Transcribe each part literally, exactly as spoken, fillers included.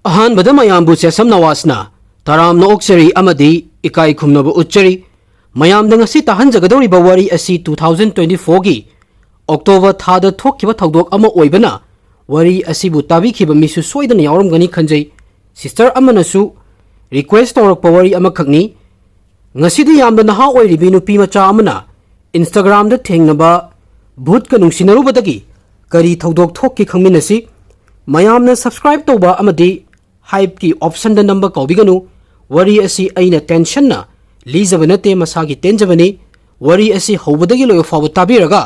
ꯑꯍꯥꯟꯕꯗ ꯃꯌꯥꯝꯕꯨ ꯆꯦꯁꯝ ꯅꯋꯥꯖꯅ ꯇꯔꯥꯝꯅ ꯑꯣꯛꯆꯔꯤ ꯑꯃꯗꯤ ꯏꯀꯥꯏ ꯈꯨꯝꯅꯕ ꯎꯠꯆꯔꯤ꯫ ꯃꯌꯥꯝꯗ ꯉꯁꯤ ꯇꯥꯍꯟꯖꯒꯗꯧꯔꯤꯕ ꯋꯥꯔꯤ ꯑꯁꯤ two thousand twenty-fourꯒꯤ October ꯊꯥꯗ ꯊꯣꯛꯈꯤꯕ ꯊꯧꯗꯣꯛ ꯑꯃ ꯑꯣꯏꯕꯅ, ꯋꯥꯔꯤ ꯑꯁꯤꯕꯨ ꯇꯥꯕꯤꯈꯤꯕ ꯃꯤꯁꯨ ꯁꯣꯏꯗꯅ ꯌꯥꯎꯔꯝꯒꯅꯤ ꯈꯟꯖꯩ꯫ Sister ꯑꯃꯅꯁꯨ request ꯇꯧꯔꯛꯄ ꯋꯥꯔꯤ ꯑꯃꯈꯛꯅꯤ꯫ ꯉꯁꯤꯗꯤ ꯌꯥꯝꯅ ꯅꯍꯥ ꯑꯣꯏꯔꯤꯕꯤ ꯅꯨꯄꯤ ꯃꯆꯥ ꯑꯃꯅ Instagramꯗ ꯊꯦꯡꯅꯕ ꯚꯨꯠꯀ ꯅꯨꯡꯁꯤꯅꯔꯨꯕꯗꯒꯤ ꯀꯔꯤ ꯊꯧꯗꯣꯛ ꯊꯣꯛꯈꯤ ꯈꯪꯃꯤꯟꯅꯁꯤ꯫ ꯃꯌꯥꯝꯅ subscribe ꯇꯧꯕ ꯑꯃꯗꯤ hypeꯀꯤ optionꯗ ꯅꯝꯕ ꯀꯥꯎꯕꯤꯒꯅꯨ꯫ ꯋꯥꯔꯤ ꯑꯁꯤ ꯑꯩꯅ tensionꯅ ꯂꯤꯖꯕ ꯅꯠꯇꯦ, ꯃꯁꯥꯒꯤ ꯇꯦꯟꯖꯕꯅꯤ꯫ ꯋꯥꯔꯤ ꯑꯁꯤ ꯍꯧꯕꯗꯒꯤ ꯂꯣꯏꯕ ꯐꯥꯎꯕ ꯇꯥꯕꯤꯔꯒ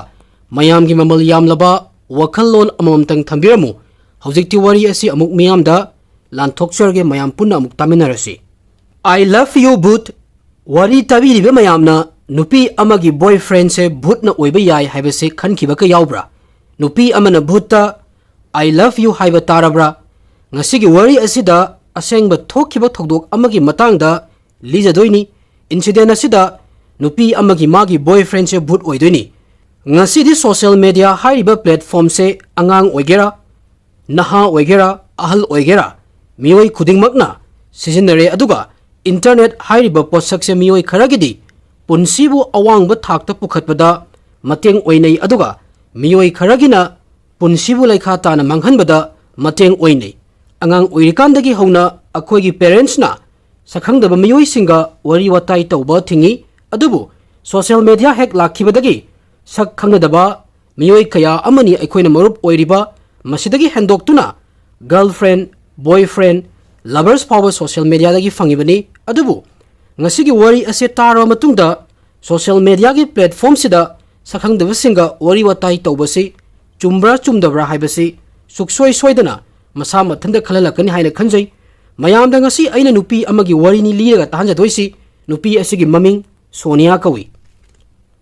ꯃꯌꯥꯝꯒꯤ ꯃꯃꯜ ꯌꯥꯝꯂꯕ ꯋꯥꯈꯜꯂꯣꯟ ꯑꯃꯃꯝꯇꯪ ꯊꯝꯕꯤꯔꯝꯃꯨ꯫ ꯍꯧꯖꯤꯛꯇꯤ ꯋꯥꯔꯤ ꯑꯁꯤ ꯑꯃꯨꯛ ꯃꯤꯌꯥꯝꯗ ꯂꯥꯟꯊꯣꯛꯆꯔꯒꯦ, ꯃꯌꯥꯝ ꯄꯨꯟꯅ ꯑꯃꯨꯛ ꯇꯥꯃꯤꯟꯅꯔꯁꯤ꯫ I love you, ꯚꯨꯠ꯫ ꯋꯥꯔꯤ ꯇꯥꯕꯤꯔꯤꯕ ꯃꯌꯥꯝꯅ ꯅꯨꯄꯤ ꯑꯃꯒꯤ boyfriendꯁꯦ ꯚꯨꯠꯅ ꯑꯣꯏꯕ ꯌꯥꯏ ꯍꯥꯏꯕꯁꯦ ꯈꯟꯈꯤꯕ ꯀꯌꯥ ꯌꯥꯎꯕ꯭ꯔꯥ? ꯅꯨꯄꯤ ꯑꯃꯅ ꯚꯨꯠꯇ "I love you" ꯍꯥꯏꯕ ꯇꯥꯔꯕ꯭ꯔꯥ? ꯉꯁꯤꯒꯤ ꯋꯥꯔꯤ ꯑꯁꯤꯗ ꯑꯁꯦꯡꯕ ꯊꯣꯛꯈꯤꯕ ꯊꯧꯗꯣꯛ ꯑꯃꯒꯤ ꯃꯇꯥꯡꯗ ꯂꯤꯖꯗꯣꯏꯅꯤ꯫ Incident ꯑꯁꯤꯗ ꯅꯨꯄꯤ ꯑꯃꯒꯤ ꯃꯥꯒꯤ boyfriendꯁꯦ ꯚꯨꯠ ꯑꯣꯏꯗꯣꯏꯅꯤ꯫ ꯉꯁꯤꯗꯤ social media ꯍꯥꯏꯔꯤꯕ platformꯁꯦ ꯑꯉꯥꯡ ꯑꯣꯏꯒꯦꯔꯥ, ꯅꯍꯥ ꯑꯣꯏꯒꯦꯔꯥ, ꯑꯍꯜ ꯑꯣꯏꯒꯦꯔꯥ, ꯃꯤꯑꯣꯏ ꯈꯨꯗꯤꯡꯃꯛꯅ ꯁꯤꯖꯤꯟꯅꯔꯦ꯫ ꯑꯗꯨꯒ internet ꯍꯥꯏꯔꯤꯕ ꯄꯣꯠꯁꯛꯁꯦ ꯃꯤꯑꯣꯏ ꯈꯔꯒꯤꯗꯤ ꯄꯨꯟꯁꯤꯕꯨ ꯑꯋꯥꯡꯕ ꯊꯥꯛꯇ ꯄꯨꯈꯠꯄꯗ ꯃꯇꯦꯡ ꯑꯣꯏꯅꯩ, ꯑꯗꯨꯒ ꯃꯤꯑꯣꯏ ꯈꯔꯒꯤꯅ ꯄꯨꯟꯁꯤꯕꯨ ꯂꯩꯈꯥ ꯇꯥꯅ ꯃꯥꯡꯍꯟꯕꯗ ꯃꯇꯦꯡ ꯑꯣꯏꯅꯩ꯫ ꯑꯉꯥꯡ ꯑꯣꯏꯔꯤꯀꯥꯟꯗꯒꯤ ꯍꯧꯅ ꯑꯩꯈꯣꯏꯒꯤ parentsꯅ ꯁꯛꯈꯪꯗꯕ ꯃꯤꯑꯣꯏꯁꯤꯡꯒ ꯋꯥꯔꯤ ꯋꯥꯇꯥꯏ ꯇꯧꯕ ꯊꯤꯡꯏ꯫ ꯑꯗꯨꯕꯨ social media ꯍꯦꯛ ꯂꯥꯛꯈꯤꯕꯗꯒꯤ ꯁꯛ ꯈꯪꯅꯗꯕ ꯃꯤꯑꯣꯏ ꯀꯌꯥ ꯑꯃꯅꯤ ꯑꯩꯈꯣꯏꯅ ꯃꯔꯨꯞ ꯑꯣꯏꯔꯤꯕ꯫ ꯃꯁꯤꯗꯒꯤ ꯍꯦꯟꯗꯣꯛꯇꯨꯅ girlfriend, boyfriend, lovers ꯐꯥꯎꯕ social mediaꯗꯒꯤ ꯐꯪꯉꯤꯕꯅꯤ꯫ ꯑꯗꯨꯕꯨ ꯉꯁꯤꯒꯤ ꯋꯥꯔꯤ ꯑꯁꯤ ꯇꯥꯔꯕ ꯃꯇꯨꯡꯗ social mediaꯒꯤ platformꯁꯤꯗ ꯁꯛꯈꯪꯗꯕꯁꯤꯡꯒ ꯋꯥꯔꯤ ꯋꯥꯇꯥꯏ ꯇꯧꯕꯁꯤ ꯆꯨꯝꯕ꯭ꯔꯥ ꯆꯨꯝꯗꯕ꯭ꯔꯥ ꯍꯥꯏꯕꯁꯤ ꯁꯨꯛꯁꯣꯏ ꯁꯣꯏꯗꯅ ꯃꯁꯥ ꯃꯊꯟꯇ ꯈꯜꯍꯜꯂꯛꯀꯅꯤ ꯍꯥꯏꯅ ꯈꯟꯖꯩ꯫ ꯃꯌꯥꯝꯗ ꯉꯁꯤ ꯑꯩꯅ ꯅꯨꯄꯤ ꯑꯃꯒꯤ ꯋꯥꯔꯤꯅꯤ ꯂꯤꯔꯒ ꯇꯥꯍꯟꯖꯗꯣꯏꯁꯤ꯫ ꯅꯨꯄꯤ ꯑꯁꯤꯒꯤ ꯃꯃꯤꯡ ꯁꯣꯅꯤꯌꯥ ꯀꯧꯏ꯫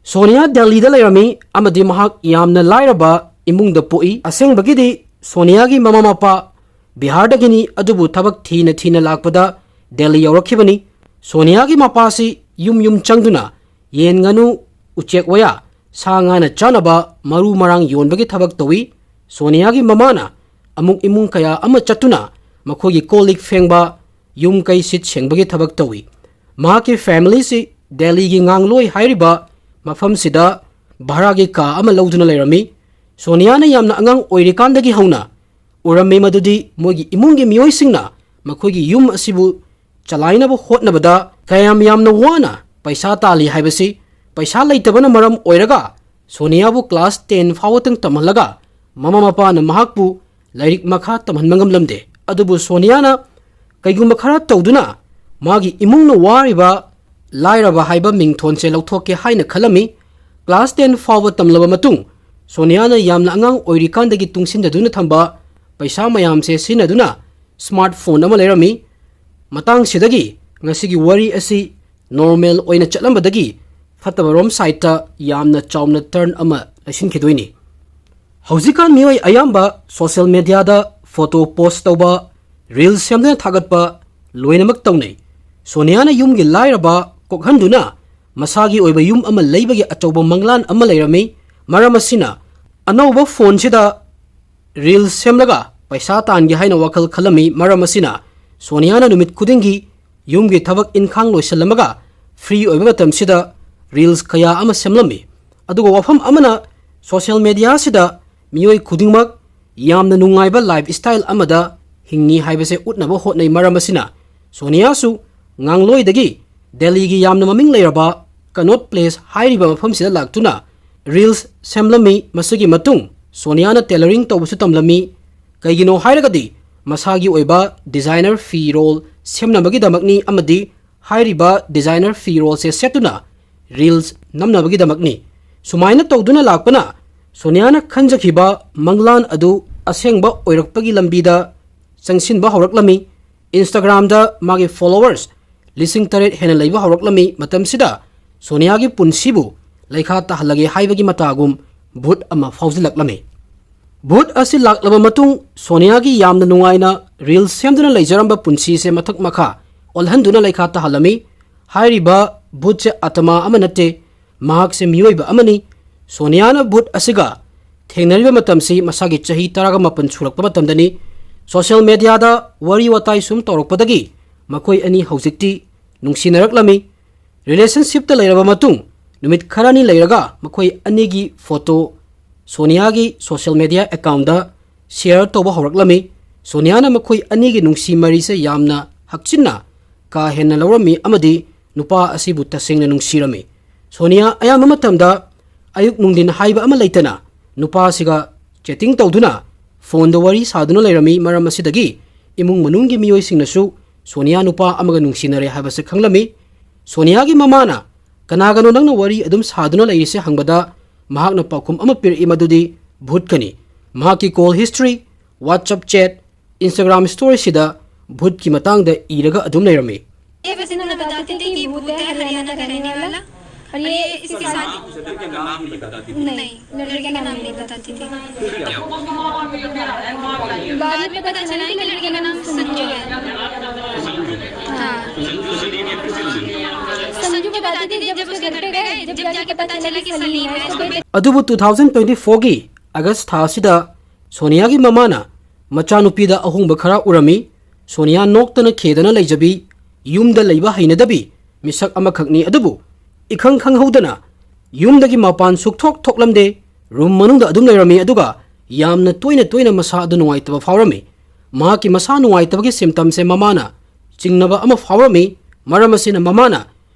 ꯁꯣꯅꯤꯌꯥ ꯗꯦꯜꯂꯤꯗ ꯂꯩꯔꯝꯃꯤ ꯑꯃꯗꯤ ꯃꯍꯥꯛ ꯌꯥꯝꯅ ꯂꯥꯏꯔꯕ ꯏꯃꯨꯡꯗ ꯄꯣꯛꯏ꯫ ꯑꯁꯦꯡꯕꯒꯤꯗꯤ ꯁꯣꯅꯤꯌꯥꯒꯤ ꯃꯃꯥ ꯃꯄꯥ ꯕꯤꯍꯥꯔꯗꯒꯤꯅꯤ, ꯑꯗꯨꯕꯨ ꯊꯕꯛ ꯊꯤꯅ ꯊꯤꯅ ꯂꯥꯛꯄꯗ ꯗꯦꯜꯂꯤ ꯌꯧꯔꯛꯈꯤꯕꯅꯤ꯫ ꯁꯣꯅꯤꯌꯥꯒꯤ ꯃꯄꯥꯁꯤ ꯌꯨꯝ ꯌꯨꯝ ꯆꯪꯗꯨꯅ ꯌꯦꯟ, ꯉꯥꯅꯨ, ꯎꯆꯦꯛ ꯋꯥꯌꯥ, ꯁꯥ ꯉꯥꯅ ꯆꯥꯅꯕ ꯃꯔꯨ ꯃꯔꯥꯡ ꯌꯣꯟꯕꯒꯤ ꯊꯕꯛ ꯇꯧꯏ꯫ ꯁꯣꯅꯤꯌꯥꯒꯤ ꯃꯃꯥꯅ ꯑꯃꯨꯛ ꯏꯃꯨꯡ ꯀꯌꯥ ꯑꯃ ꯆꯠꯇꯨꯅ ꯃꯈꯣꯏꯒꯤ ꯀꯣꯜ ꯂꯤꯛ ꯐꯦꯡꯕ, ꯌꯨꯝ ꯀꯩ ꯁꯤꯠ ꯁꯦꯡꯕꯒꯤ ꯊꯕꯛ ꯇꯧꯏ꯫ ꯃꯍꯥꯛꯀꯤ ꯐꯦꯃꯤꯂꯤꯁꯤ ꯗꯦꯜꯂꯤꯒꯤ ꯉꯥꯡꯂꯣꯏ ꯍꯥꯏꯔꯤꯕ ꯃꯐꯝꯁꯤꯗ ꯚꯔꯥꯒꯤ ꯀꯥ ꯑꯃ ꯂꯧꯗꯨꯅ ꯂꯩꯔꯝꯃꯤ꯫ ꯁꯣꯅꯤꯌꯥꯅ ꯌꯥꯝꯅ ꯑꯉꯥꯡ ꯑꯣꯏꯔꯤꯀꯥꯟꯗꯒꯤ ꯍꯧꯅ ꯎꯔꯝꯃꯤ ꯃꯗꯨꯗꯤ ꯃꯣꯏꯒꯤ ꯏꯃꯨꯡꯒꯤ ꯃꯤꯑꯣꯏꯁꯤꯡꯅ ꯃꯈꯣꯏꯒꯤ ꯌꯨꯝ ꯑꯁꯤꯕꯨ ꯆꯂꯥꯏꯅꯕ ꯍꯣꯠꯅꯕꯗ ꯀꯌꯥꯝ ꯌꯥꯝꯅ ꯋꯥꯅ ꯄꯩꯁꯥ ꯇꯥꯜꯂꯤ ꯍꯥꯏꯕꯁꯤ꯫ ꯄꯩꯁꯥ ꯂꯩꯇꯕꯅ ꯃꯔꯝ ꯑꯣꯏꯔꯒ ꯁꯣꯅꯤꯌꯥꯕꯨ ꯀ꯭ꯂꯥꯁ ꯇꯦꯟ ꯐꯥꯎꯕꯇꯪ ꯇꯝꯍꯜꯂꯒ ꯃꯃꯥ ꯃꯄꯥꯅ ꯃꯍꯥꯛꯄꯨ ꯂꯥꯏꯔꯤꯛ ꯃꯈꯥ ꯇꯝꯍꯟꯕ ꯉꯝꯂꯝꯗꯦ꯫ ꯑꯗꯨꯕꯨ ꯁꯣꯅꯤꯌꯥꯅ ꯀꯩꯒꯨꯝꯕ ꯈꯔ ꯇꯧꯗꯨꯅ ꯃꯥꯒꯤ ꯏꯃꯨꯡꯅ ꯋꯥꯔꯤꯕ ꯂꯥꯏꯔꯕ ꯍꯥꯏꯕ ꯃꯤꯡꯊꯣꯟꯁꯦ ꯂꯧꯊꯣꯛꯀꯦ ꯍꯥꯏꯅ ꯈꯜꯂꯝꯃꯤ꯫ ꯀ꯭ꯂꯥꯁ ꯇꯦꯟ ꯐꯥꯎꯕ ꯇꯝꯂꯕ ꯃꯇꯨꯡ ꯁꯣꯅꯤꯌꯥꯅ ꯌꯥꯝꯅ ꯑꯉꯥꯡ ꯑꯣꯏꯔꯤꯀꯥꯟꯗꯒꯤ ꯇꯨꯡꯁꯤꯟꯖꯗꯨꯅ ꯊꯝꯕ ꯄꯩꯁꯥ ꯃꯌꯥꯝꯁꯦ ꯁꯤꯖꯤꯟꯅꯗꯨꯅ ꯁ꯭ꯃꯥꯔꯠ ꯐꯣꯟ ꯑꯃ ꯂꯩꯔꯝꯃꯤ꯫ ꯃꯇꯥꯡꯁꯤꯗꯒꯤ ꯉꯁꯤꯒꯤ ꯋꯥꯔꯤ ꯑꯁꯤ ꯅꯣꯔꯃꯦꯜ ꯑꯣꯏꯅ ꯆꯠꯂꯝꯕꯗꯒꯤ ꯐꯠꯇꯕꯔꯣꯝ ꯁꯥꯏꯠꯇ ꯌꯥꯝꯅ ꯆꯥꯎꯅ ꯇꯔꯟ ꯑꯃ ꯂꯩꯁꯤꯟꯈꯤꯗꯣꯏꯅꯤ꯫ ꯍꯧꯖꯤꯛꯀꯥꯟ ꯃꯤꯑꯣꯏ ꯑꯌꯥꯝꯕ ꯁꯣꯁꯤꯌꯦꯜ ꯃꯦꯗꯤꯌꯥꯗ ꯐꯣꯇꯣ ꯄꯣꯁ ꯇꯧꯕ, ꯔꯤꯜꯁ ꯁꯦꯝꯗꯨꯅ ꯊꯥꯒꯠꯄ ꯂꯣꯏꯅꯃꯛ ꯇꯧꯅꯩ꯫ ꯁꯣꯅꯤꯌꯥꯅ ꯌꯨꯝꯒꯤ ꯂꯥꯏꯔꯕ ꯀꯣꯛꯍꯟꯗꯨꯅ ꯃꯁꯥꯒꯤ ꯑꯣꯏꯕ ꯌꯨꯝ ꯑꯃ ꯂꯩꯕꯒꯤ ꯑꯆꯧꯕ ꯃꯪꯂꯥꯟ ꯑꯃ ꯂꯩꯔꯝꯃꯤ꯫ ꯃꯔꯝ ꯑꯁꯤꯅ ꯑꯅꯧꯕ ꯐꯣꯟꯁꯤꯗ ꯔꯤꯜꯁ ꯁꯦꯝꯂꯒ ꯄꯩꯁꯥ ꯇꯥꯟꯒꯦ ꯍꯥꯏꯅ ꯋꯥꯈꯜ ꯈꯜꯂꯝꯃꯤ꯫ ꯃꯔꯝ ꯑꯁꯤꯅ ꯁꯣꯅꯤꯌꯥꯅ ꯅꯨꯃꯤꯠ ꯈꯨꯗꯤꯡꯒꯤ ꯌꯨꯝꯒꯤ ꯊꯕꯛ ꯏꯟꯈꯥꯡ ꯂꯣꯏꯁꯤꯜꯂꯝꯃꯒ ꯐ꯭ꯔꯤ ꯑꯣꯏꯕ ꯃꯇꯝꯁꯤꯗ ꯔꯤꯜꯁ ꯀꯌꯥ ꯑꯃ ꯁꯦꯝꯂꯝꯃꯤ꯫ ꯑꯗꯨꯒ ꯋꯥꯐꯝ ꯑꯃꯅ, ꯁꯣꯁꯤꯌꯦꯜ ꯃꯦꯗꯤꯌꯥꯁꯤꯗ ꯃꯤꯑꯣꯏ ꯈꯨꯗꯤꯡꯃꯛ ꯌꯥꯝꯅ ꯅꯨꯡꯉꯥꯏꯕ ꯂꯥꯏꯐ ꯁ꯭ꯇꯥꯏꯜ ꯑꯃꯗ ꯍꯤꯡꯉꯤ ꯍꯥꯏꯕꯁꯦ ꯎꯠꯅꯕ ꯍꯣꯠꯅꯩ꯫ ꯃꯔꯝ ꯑꯁꯤꯅ ꯁꯣꯅꯤꯌꯥꯁꯨ ꯉꯥꯡꯂꯣꯏꯗꯒꯤ ꯗꯦꯜꯂꯤꯒꯤ ꯌꯥꯝꯅ ꯃꯃꯤꯡ ꯂꯩꯔꯕ ꯀꯅꯣꯠ ꯄ꯭ꯂꯦꯁ ꯍꯥꯏꯔꯤꯕ ꯃꯐꯝꯁꯤꯗ ꯂꯥꯛꯇꯨꯅ ꯔꯤꯜꯁ ꯁꯦꯝꯂꯝꯃꯤ꯫ ꯃꯁꯤꯒꯤ ꯃꯇꯨꯡ ꯁꯣꯅꯤꯌꯥꯅ ꯇꯦꯂꯔꯤꯡ ꯇꯧꯕꯁꯨ ꯇꯝꯂꯝꯃꯤ꯫ ꯀꯩꯒꯤꯅꯣ ꯍꯥꯏꯔꯒꯗꯤ ꯃꯁꯥꯒꯤ ꯑꯣꯏꯕ ꯗꯤꯖꯥꯏꯅꯔ ꯐꯤꯔꯣꯜ ꯁꯦꯝꯅꯕꯒꯤꯗꯃꯛꯅꯤ ꯑꯃꯗꯤ ꯍꯥꯏꯔꯤꯕ ꯗꯤꯖꯥꯏꯅꯔ ꯐꯤꯔꯣꯜꯁꯦ ꯁꯦꯠꯇꯨꯅ ꯔꯤꯜꯁ ꯅꯝꯅꯕꯒꯤꯗꯃꯛꯅꯤ꯫ ꯁꯨꯃꯥꯏꯅ ꯇꯧꯗꯨꯅ ꯂꯥꯛꯄꯅ ꯁꯣꯅꯤꯌꯥꯅ ꯈꯟꯖꯈꯤꯕ ꯃꯪꯂꯥꯟ ꯑꯗꯨ ꯑꯁꯦꯡꯕ ꯑꯣꯏꯔꯛꯄꯒꯤ ꯂꯝꯕꯤꯗ ꯆꯪꯁꯤꯟꯕ ꯍꯧꯔꯛꯂꯝꯃꯤ꯫ ꯏꯟꯁꯇꯥꯒ꯭ꯔꯥꯝꯗ ꯃꯥꯒꯤ ꯐꯣꯂꯣꯋꯔꯁ ꯂꯤꯁꯤꯡ ꯇꯔꯦꯠ ꯍꯦꯟꯅ ꯂꯩꯕ ꯍꯧꯔꯛꯂꯝꯃꯤ꯫ ꯃꯇꯝꯁꯤꯗ ꯁꯣꯅꯤꯌꯥꯒꯤ ꯄꯨꯟꯁꯤꯕꯨ ꯂꯩꯈꯥ ꯇꯥꯍꯜꯂꯒꯦ ꯍꯥꯏꯕꯒꯤ ꯃꯇꯥꯒꯨꯝ ꯚꯨꯠ ꯑꯃ ꯐꯥꯎꯖꯤꯜꯂꯛꯂꯝꯃꯤ꯫ ꯚꯨꯠ ꯑꯁꯤ ꯂꯥꯛꯂꯕ ꯃꯇꯨꯡ ꯁꯣꯅꯤꯌꯥꯒꯤ ꯌꯥꯝꯅ ꯅꯨꯡꯉꯥꯏꯅ ꯔꯤꯜꯁ ꯁꯦꯝꯗꯨꯅ ꯂꯩꯖꯔꯝꯕ ꯄꯨꯟꯁꯤꯁꯦ ꯃꯊꯛ ꯃꯈꯥ ꯑꯣꯜꯍꯟꯗꯨꯅ ꯂꯩꯈꯥ ꯇꯥꯍꯜꯂꯝꯃꯤ꯫ ꯍꯥꯏꯔꯤꯕ ꯚꯨꯠꯁꯦ ꯑꯇꯃꯥ ꯑꯃ ꯅꯠꯇꯦ, ꯃꯍꯥꯛꯁꯦ ꯃꯤꯑꯣꯏꯕ ꯑꯃꯅꯤ꯫ ꯁꯣꯅꯤꯌꯥꯅ ꯚꯨꯠ ꯑꯁꯤꯒ ꯊꯦꯡꯅꯔꯤꯕ ꯃꯇꯝꯁꯤ ꯃꯁꯥꯒꯤ ꯆꯍꯤ ꯇꯔꯥꯒ ꯃꯥꯄꯟ ꯁꯨꯔꯛꯄ ꯃꯇꯝꯗꯅꯤ꯫ ꯁꯣꯁꯤꯌꯦꯜ ꯃꯦꯗꯤꯌꯥꯗ ꯋꯥꯔꯤ ꯋꯥꯇꯥꯏ ꯁꯨꯝ ꯇꯧꯔꯛꯄꯗꯒꯤ ꯃꯈꯣꯏ ꯑꯅꯤ ꯍꯧꯖꯤꯛꯇꯤ ꯅꯨꯡꯁꯤꯅꯔꯛꯂꯝꯃꯤ꯫ ꯔꯤꯂꯦꯁꯟꯁꯤꯞꯇ ꯂꯩꯔꯕ ꯃꯇꯨꯡ ꯅꯨꯃꯤꯠ ꯈꯔꯅꯤ ꯂꯩꯔꯒ ꯃꯈꯣꯏ ꯑꯅꯤꯒꯤ ꯐꯣꯇꯣ ꯁꯣꯅꯤꯌꯥꯒꯤ ꯁꯣꯁꯤꯌꯦꯜ ꯃꯦꯗꯤꯌꯥ ꯑꯦꯀꯥꯎꯟꯗ ꯁꯤꯌꯔ ꯇꯧꯕ ꯍꯧꯔꯛꯂꯝꯃꯤ꯫ ꯁꯣꯅꯤꯌꯥꯅ ꯃꯈꯣꯏ ꯑꯅꯤꯒꯤ ꯅꯨꯡꯁꯤ ꯃꯔꯤꯁꯦ ꯌꯥꯝꯅ ꯍꯛꯆꯤꯟꯅ ꯀꯥ ꯍꯦꯟꯅ ꯂꯧꯔꯝꯃꯤ ꯑꯃꯗꯤ ꯅꯨꯄꯥ ꯑꯁꯤꯕꯨ ꯇꯁꯦꯡꯅ ꯅꯨꯡꯁꯤꯔꯝꯃꯤ꯫ ꯁꯣꯅꯤꯌꯥ ꯑꯌꯥꯝꯕ ꯃꯇꯝꯗ ꯑꯌꯨꯛ ꯅꯨꯡꯊꯤꯟ ꯍꯥꯏꯕ ꯑꯃ ꯂꯩꯇꯅ ꯅꯨꯄꯥꯁꯤꯒ ꯆꯦꯇꯤꯡ ꯇꯧꯗꯨꯅ ꯐꯣꯟꯗ ꯋꯥꯔꯤ ꯁꯥꯗꯨꯅ ꯂꯩꯔꯝꯃꯤ꯫ ꯃꯔꯝ ꯑꯁꯤꯗꯒꯤ ꯏꯃꯨꯡ ꯃꯅꯨꯡꯒꯤ ꯃꯤꯑꯣꯏꯁꯤꯡꯅꯁꯨ ꯁꯣꯅꯤꯌꯥ ꯅꯨꯄꯥ ꯑꯃꯒ ꯅꯨꯡꯁꯤꯅꯔꯦ ꯍꯥꯏꯕꯁꯤ ꯈꯪꯂꯝꯃꯤ꯫ ꯁꯣꯅꯤꯌꯥꯒꯤ ꯃꯃꯥꯅ "ꯀꯅꯥꯒꯅꯣ ꯅꯪꯅ ꯋꯥꯔꯤ ꯑꯗꯨꯝ ꯁꯥꯗꯨꯅ ꯂꯩꯔꯤꯁꯦ?" ꯍꯪꯕꯗ ꯃꯍꯥꯛꯅ ꯄꯥꯎꯈꯨꯝ ꯑꯃ ꯄꯤꯔꯛꯏ, ꯃꯗꯨꯗꯤ ꯚꯨꯠꯀꯅꯤ꯫ ꯃꯍꯥꯛꯀꯤ ꯀꯣꯜ ꯍꯤꯁꯇ꯭ꯔꯤ, WhatsApp ꯆꯦꯠ, Instagram ꯁ꯭ꯇꯣꯔꯤꯁꯤꯗ ꯚꯨꯠꯀꯤ ꯃꯇꯥꯡꯗ ꯏꯔꯒ ꯑꯗꯨꯝ ꯂꯩꯔꯝꯃꯤ꯫ ये बस इतना बताती थी कि भूत है हरियाणा का रहने वाला, और ये इसके साथ नहीं, लड़के का नाम नहीं बताती थी। बाद में पता चला है कि लड़के का नाम संजू है। हाँ। संजू बताती थी, जब उसके घर पे गए, जब जाके पता चला कि सलीम है, उसको बेटे ꯑꯗꯨꯕꯨ ꯇꯨ ꯊꯥꯎꯖꯟ ꯇ꯭ꯋꯦꯟꯇꯤ ꯐꯣꯔꯒꯤ ꯑꯥꯒꯁ ꯊꯥ ꯑꯁꯤꯗ ꯁꯣꯅꯤꯌꯥꯒꯤ ꯃꯃꯥꯅ ꯃꯆꯥꯅꯨꯄꯤꯗ ꯑꯍꯣꯡꯕ ꯈꯔ ꯎꯔꯝꯃꯤ꯫ ꯁꯣꯅꯤꯌꯥ ꯅꯣꯛꯇꯅ ꯈꯦꯗꯅ ꯂꯩꯖꯕꯤ, ꯌꯨꯝꯗ ꯂꯩꯕ ꯍꯩꯅꯗꯕꯤ ꯃꯤꯁꯛ ꯑꯃꯈꯛꯅꯤ꯫ ꯑꯗꯨꯕꯨ ꯏꯈꯪ ꯈꯪꯍꯧꯗꯅ ꯌꯨꯝꯗꯒꯤ ꯃꯄꯥꯟ ꯁꯨꯛꯊꯣꯛ ꯊꯣꯛꯂꯝꯗꯦ꯫ ꯔꯨꯝ ꯃꯅꯨꯡꯗ ꯑꯗꯨꯝ ꯂꯩꯔꯝꯃꯤ꯫ ꯑꯗꯨꯒ ꯌꯥꯝꯅ ꯇꯣꯏꯅ ꯇꯣꯏꯅ ꯃꯁꯥ ꯑꯗꯨ ꯅꯨꯡꯉꯥꯏꯇꯕ ꯐꯥꯎꯔꯝꯃꯤ꯫ ꯃꯍꯥꯛꯀꯤ ꯃꯁꯥ ꯅꯨꯡꯉꯥꯏꯇꯕꯒꯤ ꯁꯤꯝꯇꯝꯁꯦ ꯃꯃꯥꯅ ꯆꯤꯡꯅꯕ ꯑꯃ ꯐꯥꯎꯔꯝꯃꯤ꯫ ꯃꯔꯝ ꯑꯁꯤꯅ ꯃꯃꯥꯅ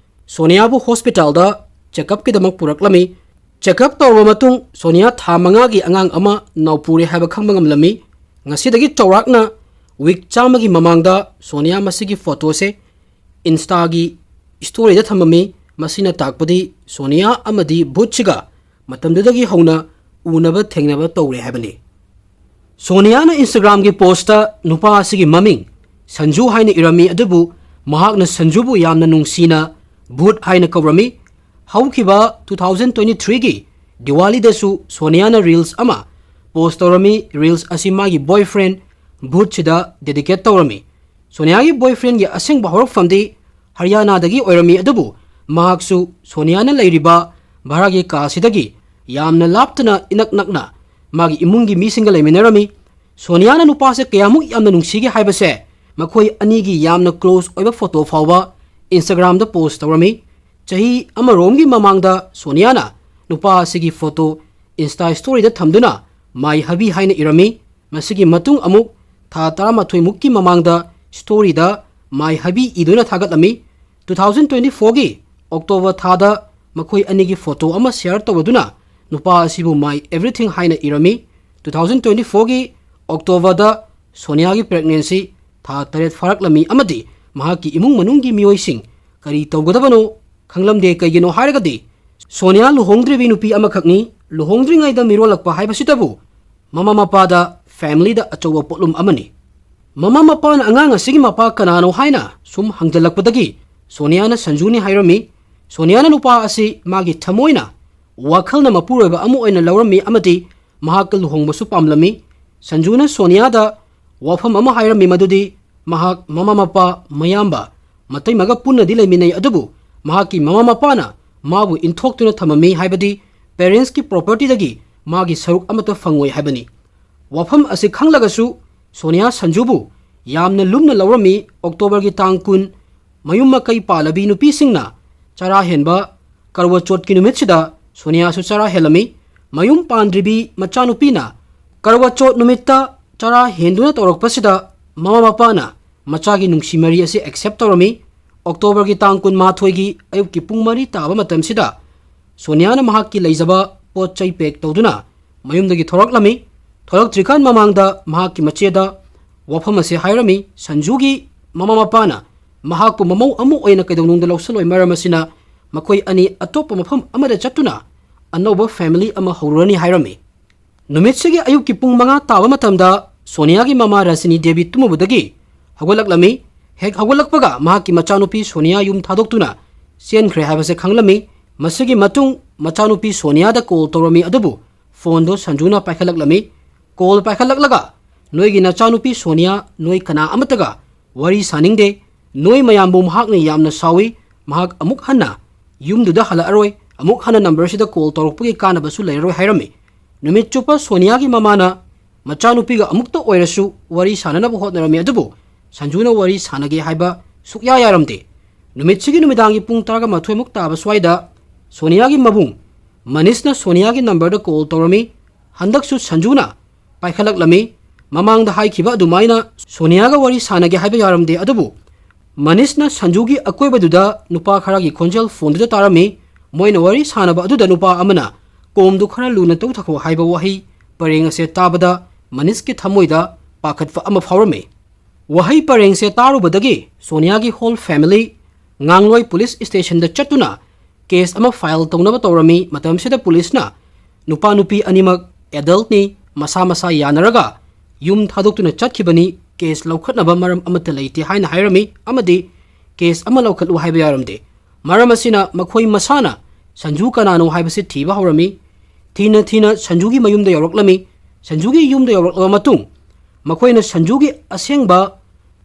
ꯁꯣꯅꯤꯌꯥꯕꯨ ꯍꯣꯁꯄꯤꯇꯥꯜꯗ ꯆꯦꯛꯑꯞꯀꯤꯗꯃꯛ ꯄꯨꯔꯛꯂꯝꯃꯤ꯫ ꯆꯦꯛꯑꯞ ꯇꯧꯔꯕ ꯃꯇꯨꯡ ꯁꯣꯅꯤꯌꯥ ꯊꯥ ꯃꯉꯥꯒꯤ ꯑꯉꯥꯡ ꯑꯃ ꯅꯥꯎꯄꯨꯔꯦ ꯍꯥꯏꯕ ꯈꯪꯕ ꯉꯝꯂꯝꯃꯤ꯫ ꯉꯁꯤꯗꯒꯤ ꯆꯥꯎꯔꯥꯛꯅ ꯋꯤꯛ ꯆꯥꯝꯃꯒꯤ ꯃꯃꯥꯡꯗ ꯁꯣꯅꯤꯌꯥ ꯃꯁꯤꯒꯤ ꯐꯣꯇꯣꯁꯦ ꯏꯟꯁꯇꯥꯒꯤ ꯁ꯭ꯇꯣꯔꯤꯗ ꯊꯝꯃꯝꯃꯤ꯫ ꯃꯁꯤꯅ ꯇꯥꯛꯄꯗꯤ ꯁꯣꯅꯤꯌꯥ ꯑꯃꯗꯤ ꯚꯨꯠꯁꯤꯒ ꯃꯇꯝꯗꯨꯗꯒꯤ ꯍꯧꯅ ꯎꯅꯕ ꯊꯦꯡꯅꯕ ꯇꯧꯔꯦ ꯍꯥꯏꯕꯅꯤ꯫ ꯁꯣꯅꯤꯌꯥꯅ ꯏꯟꯁꯇꯥꯒ꯭ꯔꯥꯝꯒꯤ ꯄꯣꯁꯇ ꯅꯨꯄꯥ ꯑꯁꯤꯒꯤ ꯃꯃꯤꯡ ꯁꯟꯖꯨ ꯍꯥꯏꯅ ꯏꯔꯝꯃꯤ, ꯑꯗꯨꯕꯨ ꯃꯍꯥꯛꯅ ꯁꯟꯖꯨꯕꯨ ꯌꯥꯝꯅ ꯅꯨꯡꯁꯤꯅ ꯚꯨꯠ ꯍꯥꯏꯅ ꯀꯧꯔꯝꯃꯤ꯫ ꯍꯧꯈꯤꯕ ꯇꯨ ꯊꯥꯎꯖꯟ ꯇ꯭ꯋꯦꯟꯇꯤ ꯊ꯭ꯔꯤꯒꯤ ꯗꯤꯋꯥꯂꯤꯗꯁꯨ ꯁꯣꯅꯤꯌꯥꯅ ꯔꯤꯜꯁ ꯑꯃ ꯄꯣꯁ ꯇꯧꯔꯝꯃꯤ꯫ ꯔꯤꯜꯁ ꯑꯁꯤ ꯃꯥꯒꯤ ꯕꯣꯏꯐ꯭ꯔꯦꯟ ꯚꯨꯠꯁꯤꯗ ꯗꯦꯗꯤꯀꯦꯠ ꯇꯧꯔꯝꯃꯤ꯫ ꯁꯣꯅꯤꯌꯥꯒꯤ ꯕꯣꯏꯐ꯭ꯔꯦꯟꯒꯤ ꯑꯁꯦꯡꯕ ꯍꯧꯔꯛꯐꯝꯗꯤ ꯍꯔꯤꯌꯥꯅꯥꯗꯒꯤ ꯑꯣꯏꯔꯝꯃꯤ, ꯑꯗꯨꯕꯨ ꯃꯍꯥꯛꯁꯨ ꯁꯣꯅꯤꯌꯥꯅ ꯂꯩꯔꯤꯕ ꯚꯔꯥꯒꯤ ꯀꯥ ꯑꯁꯤꯗꯒꯤ ꯌꯥꯝꯅ ꯂꯥꯞꯇꯅ ꯏꯅꯛ ꯅꯛꯅ ꯃꯥꯒꯤ ꯏꯃꯨꯡꯒꯤ ꯃꯤꯁꯤꯡꯒ ꯂꯩꯃꯤꯟꯅꯔꯝꯃꯤ꯫ ꯁꯣꯅꯤꯌꯥꯅ ꯅꯨꯄꯥꯁꯦ ꯀꯌꯥꯃꯨꯛ ꯌꯥꯝꯅ ꯅꯨꯡꯁꯤꯒꯦ ꯍꯥꯏꯕꯁꯦ ꯃꯈꯣꯏ ꯑꯅꯤꯒꯤ ꯌꯥꯝꯅ close ꯑꯣꯏꯕ photo ꯐꯥꯎꯕ Instagram-ꯗ post ꯇꯧꯔꯝꯃꯤ꯫ ꯆꯍꯤ ꯑꯃꯔꯣꯝꯒꯤ ꯃꯃꯥꯡꯗ ꯁꯣꯅꯤꯌꯥꯅ ꯅꯨꯄꯥ ꯑꯁꯤꯒꯤ photo Insta story-ꯗ ꯊꯝꯗꯨꯅ "My hubby" ꯍꯥꯏꯅ ꯏꯔꯝꯃꯤ꯫ ꯃꯁꯤꯒꯤ ꯃꯇꯨꯡ ꯑꯃꯨꯛ ꯊꯥ ꯇꯔꯥꯃꯥꯊꯣꯏ ꯃꯨꯛꯀꯤ ꯃꯃꯥꯡꯗ story-ꯗ "My hubby" ꯏꯗꯨꯅ ꯊꯥꯒꯠꯂꯝꯃꯤ꯫ Two thousand twenty-four-ꯒꯤ October ꯊꯥꯗ ꯃꯈꯣꯏ ꯑꯅꯤꯒꯤ photo ꯑꯃ share ꯇꯧꯔꯗꯨꯅ ꯅꯨꯄꯥ ꯑꯁꯤꯕꯨ "My everything" ꯍꯥꯏꯅ ꯏꯔꯝꯃꯤ꯫ Two thousand twenty-four-ꯒꯤ October-ꯗ ꯁꯣꯅꯤꯌꯥꯒꯤ pregnancy ꯊꯥ ꯇꯔꯦꯠ ꯐꯥꯔꯛꯂꯝꯃꯤ ꯑꯃꯗꯤ ꯃꯍꯥꯛꯀꯤ ꯏꯃꯨꯡ ꯃꯅꯨꯡꯒꯤ ꯃꯤꯑꯣꯏꯁꯤꯡ ꯀꯔꯤ ꯇꯧꯒꯗꯕꯅꯣ ꯈꯪꯂꯝꯗꯦ꯫ ꯀꯩꯒꯤꯅꯣ ꯍꯥꯏꯔꯒꯗꯤ ꯁꯣꯅꯤꯌꯥ ꯂꯨꯍꯣꯡꯗ꯭ꯔꯤꯕꯤ ꯅꯨꯄꯤ ꯑꯃꯈꯛꯅꯤ꯫ ꯂꯨꯍꯣꯡꯗ꯭ꯔꯤꯉꯩꯗ ꯃꯤꯔꯣꯜꯂꯛꯄ ꯍꯥꯏꯕꯁꯤꯇꯕꯨ ꯃꯃꯥ ꯃꯄꯥꯗ family-ꯗ ꯑꯆꯧꯕ ꯄꯣꯠꯂꯨꯝ ꯑꯃꯅꯤ꯫ ꯃꯃꯥ ꯃꯄꯥꯅ ꯑꯉꯥꯡ ꯑꯁꯤꯒꯤ ꯃꯄꯥ ꯀꯅꯥꯅꯣ ꯍꯥꯏꯅ ꯁꯨꯝ ꯍꯪꯖꯜꯂꯛꯄꯗꯒꯤ ꯁꯣꯅꯤꯌꯥꯅ ꯁꯟꯖꯨꯅꯤ ꯍꯥꯏꯔꯝꯃꯤ꯫ ꯁꯣꯅꯤꯌꯥꯅ ꯅꯨꯄꯥ ꯑꯁꯤ ꯃꯥꯒꯤ ꯊꯃꯣꯏꯅ, ꯋꯥꯈꯜꯅ ꯃꯄꯨꯔꯣꯏꯕ ꯑꯃ ꯑꯣꯏꯅ ꯂꯧꯔꯝꯃꯤ ꯑꯃꯗꯤ ꯃꯍꯥꯛꯀ ꯂꯨꯍꯣꯡꯕꯁꯨ ꯄꯥꯝꯂꯝꯃꯤ꯫ ꯁꯟꯖꯨꯅ ꯁꯣꯅꯤꯌꯥꯗ ꯋꯥꯐꯝ ꯑꯃ ꯍꯥꯏꯔꯝꯃꯤ, ꯃꯗꯨꯗꯤ ꯃꯍꯥꯛ ꯃꯃꯥ ꯃꯄꯥ, ꯃꯌꯥꯝꯕ, ꯃꯇꯩꯃꯒ ꯄꯨꯟꯅꯗꯤ ꯂꯩꯃꯤꯟꯅꯩ, ꯑꯗꯨꯕꯨ ꯃꯍꯥꯛꯀꯤ ꯃꯃꯥ ꯃꯄꯥꯅ ꯃꯥꯕꯨ ꯏꯟꯊꯣꯛꯇꯨꯅ ꯊꯝꯃꯝꯃꯤ ꯍꯥꯏꯕꯗꯤ parents-ꯀꯤ property-ꯗꯒꯤ ꯃꯥꯒꯤ ꯁꯔꯨꯛ ꯑꯃꯠꯇ ꯐꯪꯉꯣꯏ ꯍꯥꯏꯕꯅꯤ꯫ ꯋꯥꯐꯝ ꯑꯁꯤ ꯈꯪꯂꯒꯁꯨ ꯁꯣꯅꯤꯌꯥ ꯁꯟꯖꯨꯕꯨ ꯌꯥꯝꯅ ꯂꯨꯝꯅ ꯂꯧꯔꯝꯃꯤ꯫ October-ꯒꯤ ꯇꯥꯡ ꯀꯨꯟ, ꯃꯌꯨꯝ ꯃꯀꯩ ꯄꯥꯜꯂꯕꯤ ꯅꯨꯄꯤꯁꯤꯡꯅ ꯆꯔꯥ ꯍꯦꯟꯕ ꯀꯔꯋꯥ ꯆꯧꯊꯀꯤ ꯅꯨꯃꯤꯠꯁꯤꯗ ꯁꯣꯅꯤꯌꯥꯁꯨ ꯆꯔꯥ ꯍꯦꯜꯂꯝꯃꯤ꯫ ꯃꯌꯨꯝ ꯄꯥꯟꯗ꯭ꯔꯤꯕꯤ ꯃꯆꯥꯅꯨꯄꯤꯅ ꯀꯔꯋꯥ ꯆꯧꯊ ꯅꯨꯃꯤꯠꯇ ꯆꯔꯥ ꯍꯦꯟꯗꯨꯅ ꯇꯧꯔꯛꯄꯁꯤꯗ ꯃꯃꯥ ꯃꯄꯥꯅ ꯃꯆꯥꯒꯤ ꯅꯨꯡꯁꯤ ꯃꯔꯤ ꯑꯁꯤ accept ꯇꯧꯔꯝꯃꯤ꯫ October-ꯒꯤ ꯇꯥꯡ ꯀꯨꯟꯃꯥꯊꯣꯏꯒꯤ ꯑꯌꯨꯛꯀꯤ ꯄꯨꯡ ꯃꯔꯤ ꯇꯥꯕ ꯃꯇꯝꯁꯤꯗ ꯁꯣꯅꯤꯌꯥꯅ ꯃꯍꯥꯛꯀꯤ ꯂꯩꯖꯕ ꯄꯣꯠ ꯆꯩ pack ꯇꯧꯗꯨꯅ ꯃꯌꯨꯝꯗꯒꯤ ꯊꯣꯔꯛꯂꯝꯃꯤ꯫ ꯊꯣꯔꯛꯇ꯭ꯔꯤꯀꯥꯟ ꯃꯃꯥꯡꯗ ꯃꯍꯥꯛꯀꯤ ꯃꯆꯦꯗ ꯋꯥꯐꯝ ꯑꯁꯤ ꯍꯥꯏꯔꯝꯃꯤ꯫ ꯁꯟꯖꯨꯒꯤ ꯃꯃꯥ ꯃꯄꯥꯅ ꯃꯍꯥꯛꯄꯨ ꯃꯃꯧ ꯑꯃ ꯑꯣꯏꯅ ꯀꯩꯗꯧꯅꯨꯡꯗ ꯂꯧꯁꯜꯂꯣꯏ, ꯃꯔꯝ ꯑꯁꯤꯅ ꯃꯈꯣꯏ ꯑꯅꯤ ꯑꯇꯣꯞꯄ ꯃꯐꯝ ꯑꯃꯗ ꯆꯠꯇꯨꯅ ꯑꯅꯧꯕ family ꯑꯃ ꯍꯧꯔꯨꯔꯅꯤ ꯍꯥꯏꯔꯝꯃꯤ꯫ ꯅꯨꯃꯤꯠꯁꯤꯒꯤ ꯑꯌꯨꯛꯀꯤ ꯄꯨꯡ ꯃꯉꯥ ꯇꯥꯕ ꯃꯇꯝꯗ ꯁꯣꯅꯤꯌꯥꯒꯤ ꯃꯃꯥ ꯔꯖꯅꯤ ꯗꯦꯕꯤ ꯇꯨꯝꯃꯨꯕꯗꯒꯤ ꯍꯧꯒꯠꯂꯛꯂꯝꯃꯤ꯫ ꯍꯦꯛ ꯍꯧꯒꯠꯂꯛꯄꯒ ꯃꯍꯥꯛꯀꯤ ꯃꯆꯥꯅꯨꯄꯤ ꯁꯣꯅꯤꯌꯥ ꯌꯨꯝ ꯊꯥꯗꯣꯛꯇꯨꯅ ꯆꯦꯟꯈ꯭ꯔꯦ ꯍꯥꯏꯕꯁꯦ ꯈꯪꯂꯝꯃꯤ꯫ ꯃꯁꯤꯒꯤ ꯃꯇꯨꯡ ꯃꯆꯥꯅꯨꯄꯤ ꯁꯣꯅꯤꯌꯥꯗ call ꯇꯧꯔꯝꯃꯤ, ꯑꯗꯨꯕꯨ phone-ꯗꯣ ꯁꯟꯖꯨꯅ ꯄꯥꯏꯈꯠꯂꯛꯂꯝꯃꯤ꯫ Call ꯄꯥꯏꯈꯠꯂꯛꯂꯒ, "ꯅꯣꯏꯒꯤ ꯅꯆꯥꯅꯨꯄꯤ ꯁꯣꯅꯤꯌꯥ ꯅꯣꯏ ꯀꯅꯥ ꯑꯃꯠꯇꯒ ꯋꯥꯔꯤ ꯁꯥꯅꯤꯡꯗꯦ꯫ ꯅꯣꯏ ꯃꯌꯥꯝꯕꯨ ꯃꯍꯥꯛꯅ ꯌꯥꯝꯅ ꯁꯥꯎꯏ꯫ ꯃꯍꯥꯛ ꯑꯃꯨꯛ ꯍꯟꯅ ꯌꯨꯝꯗꯨꯗ ꯍꯜꯂꯛꯑꯔꯣꯏ꯫ ꯑꯃꯨꯛ ꯍꯟꯅ number-ꯁꯤꯗ call ꯇꯧꯔꯛꯄꯒꯤ ꯀꯥꯟꯅꯕꯁꯨ ꯂꯩꯔꯔꯣꯏ" ꯍꯥꯏꯔꯝꯃꯤ꯫ ꯅꯨꯃꯤꯠ ꯆꯨꯞꯄ ꯁꯣꯅꯤꯌꯥꯒꯤ ꯃꯃꯥꯅ ꯃꯆꯥꯅꯨꯄꯤꯒ ꯑꯃꯨꯛꯇ ꯑꯣꯏꯔꯁꯨ ꯋꯥꯔꯤ ꯁꯥꯟꯅꯅꯕ ꯍꯣꯠꯅꯔꯝꯃꯤ, ꯑꯗꯨꯕꯨ ꯁꯟꯖꯨꯅ ꯋꯥꯔꯤ ꯁꯥꯟꯅꯒꯦ ꯍꯥꯏꯕ ꯁꯨꯛꯌꯥ ꯌꯥꯔꯝꯗꯦ꯫ ꯅꯨꯃꯤꯠꯁꯤꯒꯤ ꯅꯨꯃꯤꯗꯥꯡꯒꯤ ꯄꯨꯡ ꯇꯔꯥꯒ ꯃꯥꯊꯣꯏꯃꯨꯛ ꯇꯥꯕ ꯁ꯭ꯋꯥꯏꯗ ꯁꯣꯅꯤꯌꯥꯒꯤ ꯃꯕꯨꯡ ꯃꯅꯤꯁꯅ ꯁꯣꯅꯤꯌꯥꯒꯤ ꯅꯝꯕꯔꯗ ꯀꯣꯜ ꯇꯧꯔꯝꯃꯤ꯫ ꯍꯟꯗꯛꯁꯨ ꯁꯟꯖꯨꯅ ꯄꯥꯏꯈꯠꯂꯛꯂꯝꯃꯤ꯫ ꯃꯃꯥꯡꯗ ꯍꯥꯏꯈꯤꯕ ꯑꯗꯨꯃꯥꯏꯅ ꯁꯣꯅꯤꯌꯥꯒ ꯋꯥꯔꯤ ꯁꯥꯟꯅꯒꯦ ꯍꯥꯏꯕ ꯌꯥꯔꯝꯗꯦ, ꯑꯗꯨꯕꯨ ꯃꯅꯤꯁꯅ ꯁꯟꯖꯨꯒꯤ ꯑꯀꯣꯏꯕꯗꯨꯗ ꯅꯨꯄꯥ ꯈꯔꯒꯤ ꯈꯣꯟꯖꯦꯜ ꯐꯣꯟꯗꯨꯗ ꯇꯥꯔꯝꯃꯤ꯫ ꯃꯣꯏꯅ ꯋꯥꯔꯤ ꯁꯥꯟꯅꯕ ꯑꯗꯨꯗ ꯅꯨꯄꯥ ꯑꯃꯅ "ꯀꯣꯝꯗꯨ ꯈꯔ ꯂꯨꯅ ꯇꯧꯊꯈꯣ" ꯍꯥꯏꯕ ꯋꯥꯍꯩ ꯄꯔꯦꯡ ꯑꯁꯦ ꯇꯥꯕꯗ ꯃꯅꯤꯁꯀꯤ ꯊꯃꯣꯏꯗ ꯄꯥꯈꯠꯄ ꯑꯃ ꯐꯥꯎꯔꯝꯃꯤ꯫ ꯋꯥꯍꯩ ꯄꯔꯦꯡꯁꯦ ꯇꯥꯔꯨꯕꯗꯒꯤ ꯁꯣꯅꯤꯌꯥꯒꯤ ꯍꯣꯜ ꯐꯦꯃꯤꯂꯤ ꯉꯥꯡꯂꯣꯏ ꯄꯨꯂꯤꯁ ꯁ꯭ꯇꯦꯁꯟꯗ ꯆꯠꯇꯨꯅ ꯀꯦꯁ ꯑꯃ ꯐꯥꯏꯜ ꯇꯧꯅꯕ ꯇꯧꯔꯝꯃꯤ꯫ ꯃꯇꯝꯁꯤꯗ ꯄꯨꯂꯤꯁꯅ ꯅꯨꯄꯥ ꯅꯨꯄꯤ ꯑꯅꯤꯃꯛ ꯑꯦꯗꯜꯠꯅꯤ, ꯃꯁꯥ ꯃꯁꯥ ꯌꯥꯅꯔꯒ ꯌꯨꯝ ꯊꯥꯗꯣꯛꯇꯨꯅ ꯆꯠꯈꯤꯕꯅꯤ, ꯀꯦꯁ ꯂꯧꯈꯠꯅꯕ ꯃꯔꯝ ꯑꯃꯠꯇ ꯂꯩꯇꯦ ꯍꯥꯏꯅ ꯍꯥꯏꯔꯝꯃꯤ ꯑꯃꯗꯤ ꯀꯦꯁ ꯑꯃ ꯂꯧꯈꯠꯂꯨ ꯍꯥꯏꯕ ꯌꯥꯔꯝꯗꯦ꯫ ꯃꯔꯝ ꯑꯁꯤꯅ ꯃꯈꯣꯏ ꯃꯁꯥꯅ ꯁꯟꯖꯨ ꯀꯅꯥꯅꯣ ꯍꯥꯏꯕꯁꯤ ꯊꯤꯕ ꯍꯧꯔꯝꯃꯤ꯫ ꯊꯤꯅ ꯊꯤꯅ ꯁꯟꯖꯨꯒꯤ ꯃꯌꯨꯝꯗ ꯌꯧꯔꯛꯂꯝꯃꯤ꯫ ꯁꯟꯖꯨꯒꯤ ꯌꯨꯝꯗ ꯌꯧꯔꯛꯂꯕ ꯃꯇꯨꯡ ꯃꯈꯣꯏꯅ ꯁꯟꯖꯨꯒꯤ ꯑꯁꯦꯡꯕ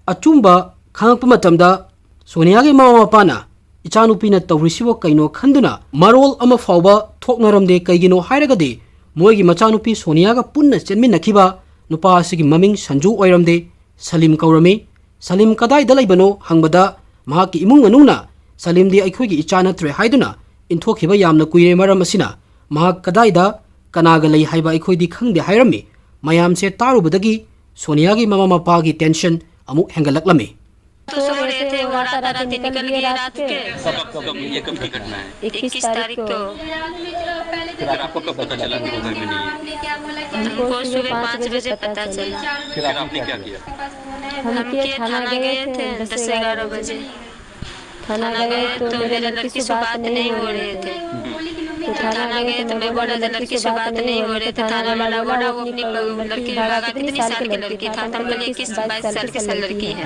ꯑꯆꯨꯝꯕ ꯈꯪꯂꯛꯄ ꯃꯇꯝꯗ ꯁꯣꯅꯤꯌꯥꯒꯤ ꯃꯃꯥ ꯃꯄꯥꯅ "ꯏꯆꯥꯅꯨꯄꯤꯅ ꯇꯧꯔꯤꯁꯤꯕꯨ ꯀꯩꯅꯣ?" ꯈꯟꯗꯨꯅ ꯃꯔꯣꯜ ꯑꯃ ꯐꯥꯎꯕ ꯊꯣꯛꯅꯔꯝꯗꯦ꯫ ꯀꯩꯒꯤꯅꯣ ꯍꯥꯏꯔꯒꯗꯤ ꯃꯣꯏꯒꯤ ꯃꯆꯥꯅꯨꯄꯤ ꯁꯣꯅꯤꯌꯥꯒ ꯄꯨꯟꯅ ꯆꯦꯟꯃꯤꯟꯅꯈꯤꯕ ꯅꯨꯄꯥ ꯑꯁꯤꯒꯤ ꯃꯃꯤꯡ ꯁꯟꯖꯨ ꯑꯣꯏꯔꯝꯗꯦ, ꯁꯂꯤꯝ ꯀꯧꯔꯝꯃꯤ꯫ "ꯁꯂꯤꯝ ꯀꯗꯥꯏꯗ ꯂꯩꯕꯅꯣ?" ꯍꯪꯕꯗ ꯃꯍꯥꯛꯀꯤ ꯏꯃꯨꯡ ꯃꯅꯨꯡꯅ "ꯁꯂꯤꯝꯗꯤ ꯑꯩꯈꯣꯏꯒꯤ ꯏꯆꯥ ꯅꯠꯇ꯭ꯔꯦ" ꯍꯥꯏꯗꯨꯅ ꯏꯟꯊꯣꯛꯈꯤꯕ ꯌꯥꯝꯅ ꯀꯨꯏꯔꯦ꯫ ꯃꯔꯝ ꯑꯁꯤꯅ ꯃꯍꯥꯛ ꯀꯗꯥꯏꯗ ꯀꯅꯥꯒ ꯂꯩ ꯍꯥꯏꯕ ꯑꯩꯈꯣꯏꯗꯤ ꯈꯪꯗꯦ ꯍꯥꯏꯔꯝꯃꯤ꯫ ꯃꯌꯥꯝꯁꯦ ꯇꯥꯔꯨꯕꯗꯒꯤ ꯁꯣꯅꯤꯌꯥꯒꯤ ꯃꯃꯥ ꯃꯄꯥꯒꯤ ꯇꯦꯟꯁꯟ ꯑꯃꯨꯛ ꯍꯦꯟꯒꯠꯂꯛꯂꯝꯃꯤ꯫ तो सो रहे थे, वो राता राती निकल गए रात के। कब, कब, ये कब की घटना है? इक्कीस तारीख को। फिर आपको कब पता चला कि वो घर में नहीं है? हमको सुबह पाँच बजे पता चला। फिर आपने क्या किया? हम के थाना गए थे, दस ग्यारह बजे। थाना गए तो मेरे लड़की से बात नहीं हो रहे थे। तो थाना गए तो मैं बोला, "लड़की से बात नहीं हो रहे थे।" थाना वाला बोला, "वो अपनी प-, लड़की भगा, कितनी साल की लड़की था?" तो हम बोले, "इक्कीस बाईस साल की लड़की है।"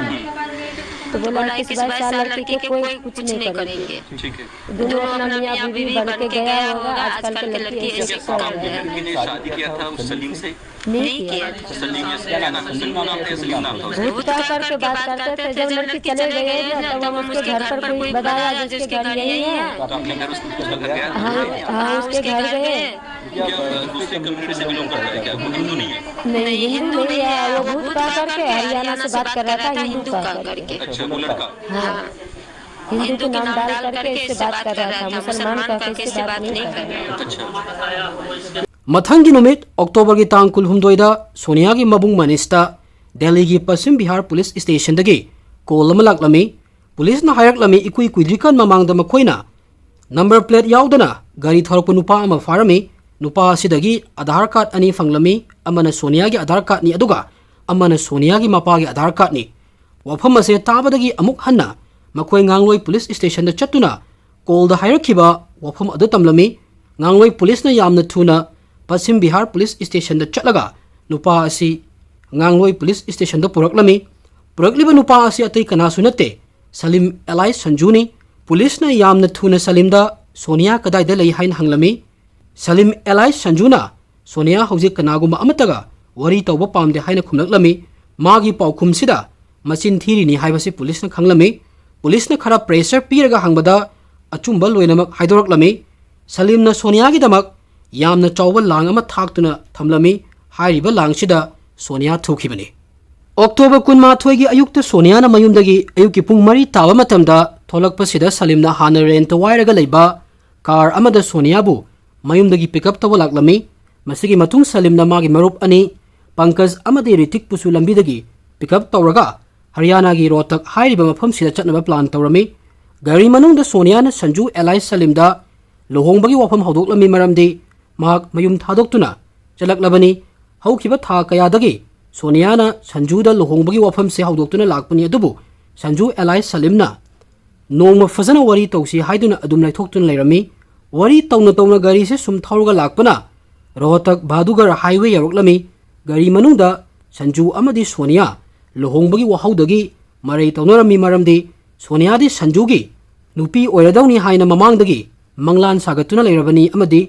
तो बोला कि इस बाईस साल लड़की के कोई कुछ नहीं करेंगे। ठीक है। दोनों अपना मियाँ बीवी बन के गया होगा, आजकल के लड़की ऐसे कौन है? मैंने शादी किया था उस सलीम से। नहीं किया। सलीम, सलीम नाम था, सलीम नाम था। भूत का करके बात करते थे, जब लड़की चले गए ना, तब हम उसके घर पर कोई बताया, जिसके घर यही है। तो आपने घर उसको पूछा था क्या? हाँ, हाँ, उसके घर गए। क्या दूसरे कम्युनिटी से बिलोंग करता है क्या? वो हिंदू नहीं है? नहीं, हिंदू नहीं है, वो भूत का करके हरियाणा से बात कर रहा था, हिंदू का करके। अच्छा, वो लड़का। हाँ, हिंदू के नाम डाल करके इससे बात कर रहा था, मुसलमान का इससे बात नहीं कर रहा था। अच्छा। ꯃꯊꯪꯒꯤ ꯅꯨꯃꯤꯠ, ꯑꯣꯛꯇꯣꯕꯔꯒꯤ ꯇꯥꯡ ꯀꯨꯟꯍꯨꯝꯗꯣꯏꯗ ꯁꯣꯅꯤꯌꯥꯒꯤ ꯃꯕꯨꯡ ꯃꯅꯤꯁꯇ ꯗꯦꯜꯂꯤꯒꯤ ꯄꯁꯆꯤꯝ ꯕꯤꯍꯥꯔ ꯄꯨꯂꯤꯁ ꯁ꯭ꯇꯦꯁꯟꯗꯒꯤ ꯀꯣꯜ ꯑꯃ ꯂꯥꯛꯂꯝꯃꯤ꯫ ꯄꯨꯂꯤꯁꯅ ꯍꯥꯏꯔꯛꯂꯝꯃꯤ, ꯏꯀꯨꯏ ꯀꯨꯏꯗ꯭ꯔꯤꯀꯥꯟ ꯃꯃꯥꯡꯗ ꯃꯈꯣꯏꯅ ꯅꯝꯕꯔ ꯄ꯭ꯂꯦꯠ ꯌꯥꯎꯗꯅ ꯒꯥꯔꯤ ꯊꯧꯔꯛꯄ ꯅꯨꯄꯥ ꯑꯃ ꯐꯥꯔꯝꯃꯤ꯫ ꯅꯨꯄꯥ ꯑꯁꯤꯗꯒꯤ ꯑꯥꯙꯥꯔ ꯀꯥꯔꯗ ꯑꯅꯤ ꯐꯪꯂꯝꯃꯤ, ꯑꯃꯅ ꯁꯣꯅꯤꯌꯥꯒꯤ ꯑꯥꯙꯥꯔ ꯀꯥꯔꯗꯅꯤ, ꯑꯗꯨꯒ ꯑꯃꯅ ꯁꯣꯅꯤꯌꯥꯒꯤ ꯃꯄꯥꯒꯤ ꯑꯥꯙꯥꯔ ꯀꯥꯔꯗꯅꯤ꯫ ꯋꯥꯐꯝ ꯑꯁꯦ ꯇꯥꯕꯗꯒꯤ ꯑꯃꯨꯛ ꯍꯟꯅ ꯃꯈꯣꯏ ꯉꯥꯡꯂꯣꯏ ꯄꯨꯂꯤꯁ ꯁ꯭ꯇꯦꯁꯟꯗ ꯆꯠꯇꯨꯅ ꯀꯣꯜꯗ ꯍꯥꯏꯔꯛꯈꯤꯕ ꯋꯥꯐꯝ ꯑꯗꯨ ꯇꯝꯂꯝꯃꯤ꯫ ꯉꯥꯡꯂꯣꯏ ꯄꯨꯂꯤꯁꯅ ꯌꯥꯝꯅ ꯊꯨꯅ ꯄꯁꯆꯤꯝ ꯕꯤꯍꯥꯔ ꯄꯨꯂꯤꯁ ꯁ꯭ꯇꯦꯁꯟꯗ ꯆꯠꯂꯒ ꯅꯨꯄꯥ ꯑꯁꯤ ꯉꯥꯡꯂꯣꯏ ꯄꯨꯂꯤꯁ ꯁ꯭ꯇꯦꯁꯟꯗ ꯄꯨꯔꯛꯂꯝꯃꯤ꯫ ꯄꯨꯔꯛꯂꯤꯕ ꯅꯨꯄꯥ ꯑꯁꯤ ꯑꯇꯩ ꯀꯅꯥꯁꯨ ꯅꯠꯇꯦ, ꯁꯂꯤꯝ alias ꯁꯟꯖꯨꯅꯤ꯫ ꯄꯨꯂꯤꯁꯅ ꯌꯥꯝꯅ ꯊꯨꯅ ꯁꯂꯤꯝꯗ ꯁꯣꯅꯤꯌꯥ ꯀꯗꯥꯏꯗ ꯂꯩ ꯍꯥꯏꯅ ꯍꯪꯂꯝꯃꯤ꯫ ꯁꯂꯤꯝ alias ꯁꯟꯖꯨꯅ ꯁꯣꯅꯤꯌꯥ ꯍꯧꯖꯤꯛ ꯀꯅꯥꯒꯨꯝꯕ ꯑꯃꯠꯇꯒ ꯋꯥꯔꯤ ꯇꯧꯕ ꯄꯥꯝꯗꯦ ꯍꯥꯏꯅ ꯈꯨꯝꯂꯛꯂꯝꯃꯤ꯫ ꯃꯥꯒꯤ ꯄꯥꯎꯈꯨꯝꯁꯤꯗ ꯃꯆꯤꯟ ꯊꯤꯔꯤꯅꯤ ꯍꯥꯏꯕꯁꯤ ꯄꯨꯂꯤꯁꯅ ꯈꯪꯂꯝꯃꯤ꯫ ꯄꯨꯂꯤꯁꯅ ꯈꯔ ꯄ꯭ꯔꯦꯁꯔ ꯄꯤꯔꯒ ꯍꯪꯕꯗ ꯑꯆꯨꯝꯕ ꯂꯣꯏꯅꯃꯛ ꯍꯥꯏꯗꯣꯔꯛꯂꯝꯃꯤ꯫ ꯁꯂꯤꯝꯅ ꯁꯣꯅꯤꯌꯥꯒꯤꯗꯃꯛ ꯌꯥꯝꯅ ꯆꯥꯎꯕ ꯂꯥꯡ ꯑꯃ ꯊꯥꯛꯇꯨꯅ ꯊꯝꯂꯝꯃꯤ꯫ ꯍꯥꯏꯔꯤꯕ ꯂꯥꯡꯁꯤꯗ ꯁꯣꯅꯤꯌꯥ ꯊꯨꯈꯤꯕꯅꯤ꯫ ꯑꯣꯛꯇꯣꯕꯔ ꯀꯨꯟꯃꯥꯊꯣꯏꯒꯤ ꯑꯌꯨꯛꯇ ꯁꯣꯅꯤꯌꯥꯅ ꯃꯌꯨꯝꯗꯒꯤ ꯑꯌꯨꯛꯀꯤ ꯄꯨꯡ ꯃꯔꯤ ꯇꯥꯕ ꯃꯇꯝꯗ ꯊꯣꯛꯂꯛꯄꯁꯤꯗ ꯁꯂꯤꯝꯅ ꯍꯥꯟꯅ ꯔꯦꯟꯇ ꯋꯥꯏꯔꯒ ꯂꯩꯕ ꯀꯥꯔ ꯑꯃꯗ ꯁꯣꯅꯤꯌꯥꯕꯨ ꯃꯌꯨꯝꯗꯒꯤ ꯄꯤꯛ ꯑꯞ ꯇꯧꯕ ꯂꯥꯛꯂꯝꯃꯤ꯫ ꯃꯁꯤꯒꯤ ꯃꯇꯨꯡ ꯁꯂꯤꯝꯅ ꯃꯥꯒꯤ ꯃꯔꯨꯞ ꯑꯅꯤ ꯄꯪꯀꯖ ꯑꯃꯗꯤ ꯔꯤꯇꯤꯛꯄꯨꯁꯨ ꯂꯝꯕꯤꯗꯒꯤ ꯄꯤꯛ ꯑꯞ ꯇꯧꯔꯒ ꯍꯔꯤꯌꯥꯅꯥꯒꯤ ꯔꯣꯍꯇꯛ ꯍꯥꯏꯔꯤꯕ ꯃꯐꯝꯁꯤꯗ ꯆꯠꯅꯕ ꯄ꯭ꯂꯥꯟ ꯇꯧꯔꯝꯃꯤ꯫ ꯒꯥꯔꯤ ꯃꯅꯨꯡꯗ ꯁꯣꯅꯤꯌꯥꯅ ꯁꯟꯖꯨ alias ꯁꯂꯤꯝꯗ ꯂꯨꯍꯣꯡꯕꯒꯤ ꯋꯥꯐꯝ ꯍꯧꯗꯣꯛꯂꯝꯃꯤ, ꯃꯔꯝꯗꯤ ꯃꯍꯥꯛ ꯃꯌꯨꯝ ꯊꯥꯗꯣꯛꯇꯨꯅ ꯆꯠꯂꯛꯂꯕꯅꯤ꯫ ꯍꯧꯈꯤꯕ ꯊꯥ ꯀꯌꯥꯗꯒꯤ ꯁꯣꯅꯤꯌꯥꯅ ꯁꯟꯖꯨꯗ ꯂꯨꯍꯣꯡꯕꯒꯤ ꯋꯥꯐꯝꯁꯦ ꯍꯧꯗꯣꯛꯇꯨꯅ ꯂꯥꯛꯄꯅꯤ, ꯑꯗꯨꯕꯨ ꯁꯟꯖꯨ alias ꯁꯂꯤꯝꯅ ꯅꯣꯡꯃ ꯐꯖꯅ ꯋꯥꯔꯤ ꯇꯧꯁꯤ ꯍꯥꯏꯗꯨꯅ ꯑꯗꯨꯝ ꯂꯩꯊꯣꯛꯇꯨꯅ ꯂꯩꯔꯝꯃꯤ꯫ ꯋꯥꯔꯤ ꯇꯧꯅ ꯇꯧꯅ ꯒꯥꯔꯤꯁꯦ ꯁꯨꯝ ꯊꯧꯔꯒ ꯂꯥꯛꯄꯅ ꯔꯣꯍꯇꯛ ꯚꯥꯗꯨꯒꯔ highway ꯌꯧꯔꯛꯂꯝꯃꯤ꯫ ꯒꯥꯔꯤ ꯃꯅꯨꯡꯗ ꯁꯟꯖꯨ ꯑꯃꯗꯤ ꯁꯣꯅꯤꯌꯥ ꯂꯨꯍꯣꯡꯕꯒꯤ ꯋꯥꯍꯧꯗꯒꯤ ꯃꯔꯩ ꯇꯧꯅꯔꯝꯃꯤ꯫ ꯃꯔꯝꯗꯤ ꯁꯣꯅꯤꯌꯥꯗꯤ ꯁꯟꯖꯨꯒꯤ ꯅꯨꯄꯤ ꯑꯣꯏꯔꯗꯧꯅꯤ ꯍꯥꯏꯅ ꯃꯃꯥꯡꯗꯒꯤ ꯃꯪꯂꯥꯟ ꯁꯥꯒꯠꯇꯨꯅ ꯂꯩꯔꯕꯅꯤ ꯑꯃꯗꯤ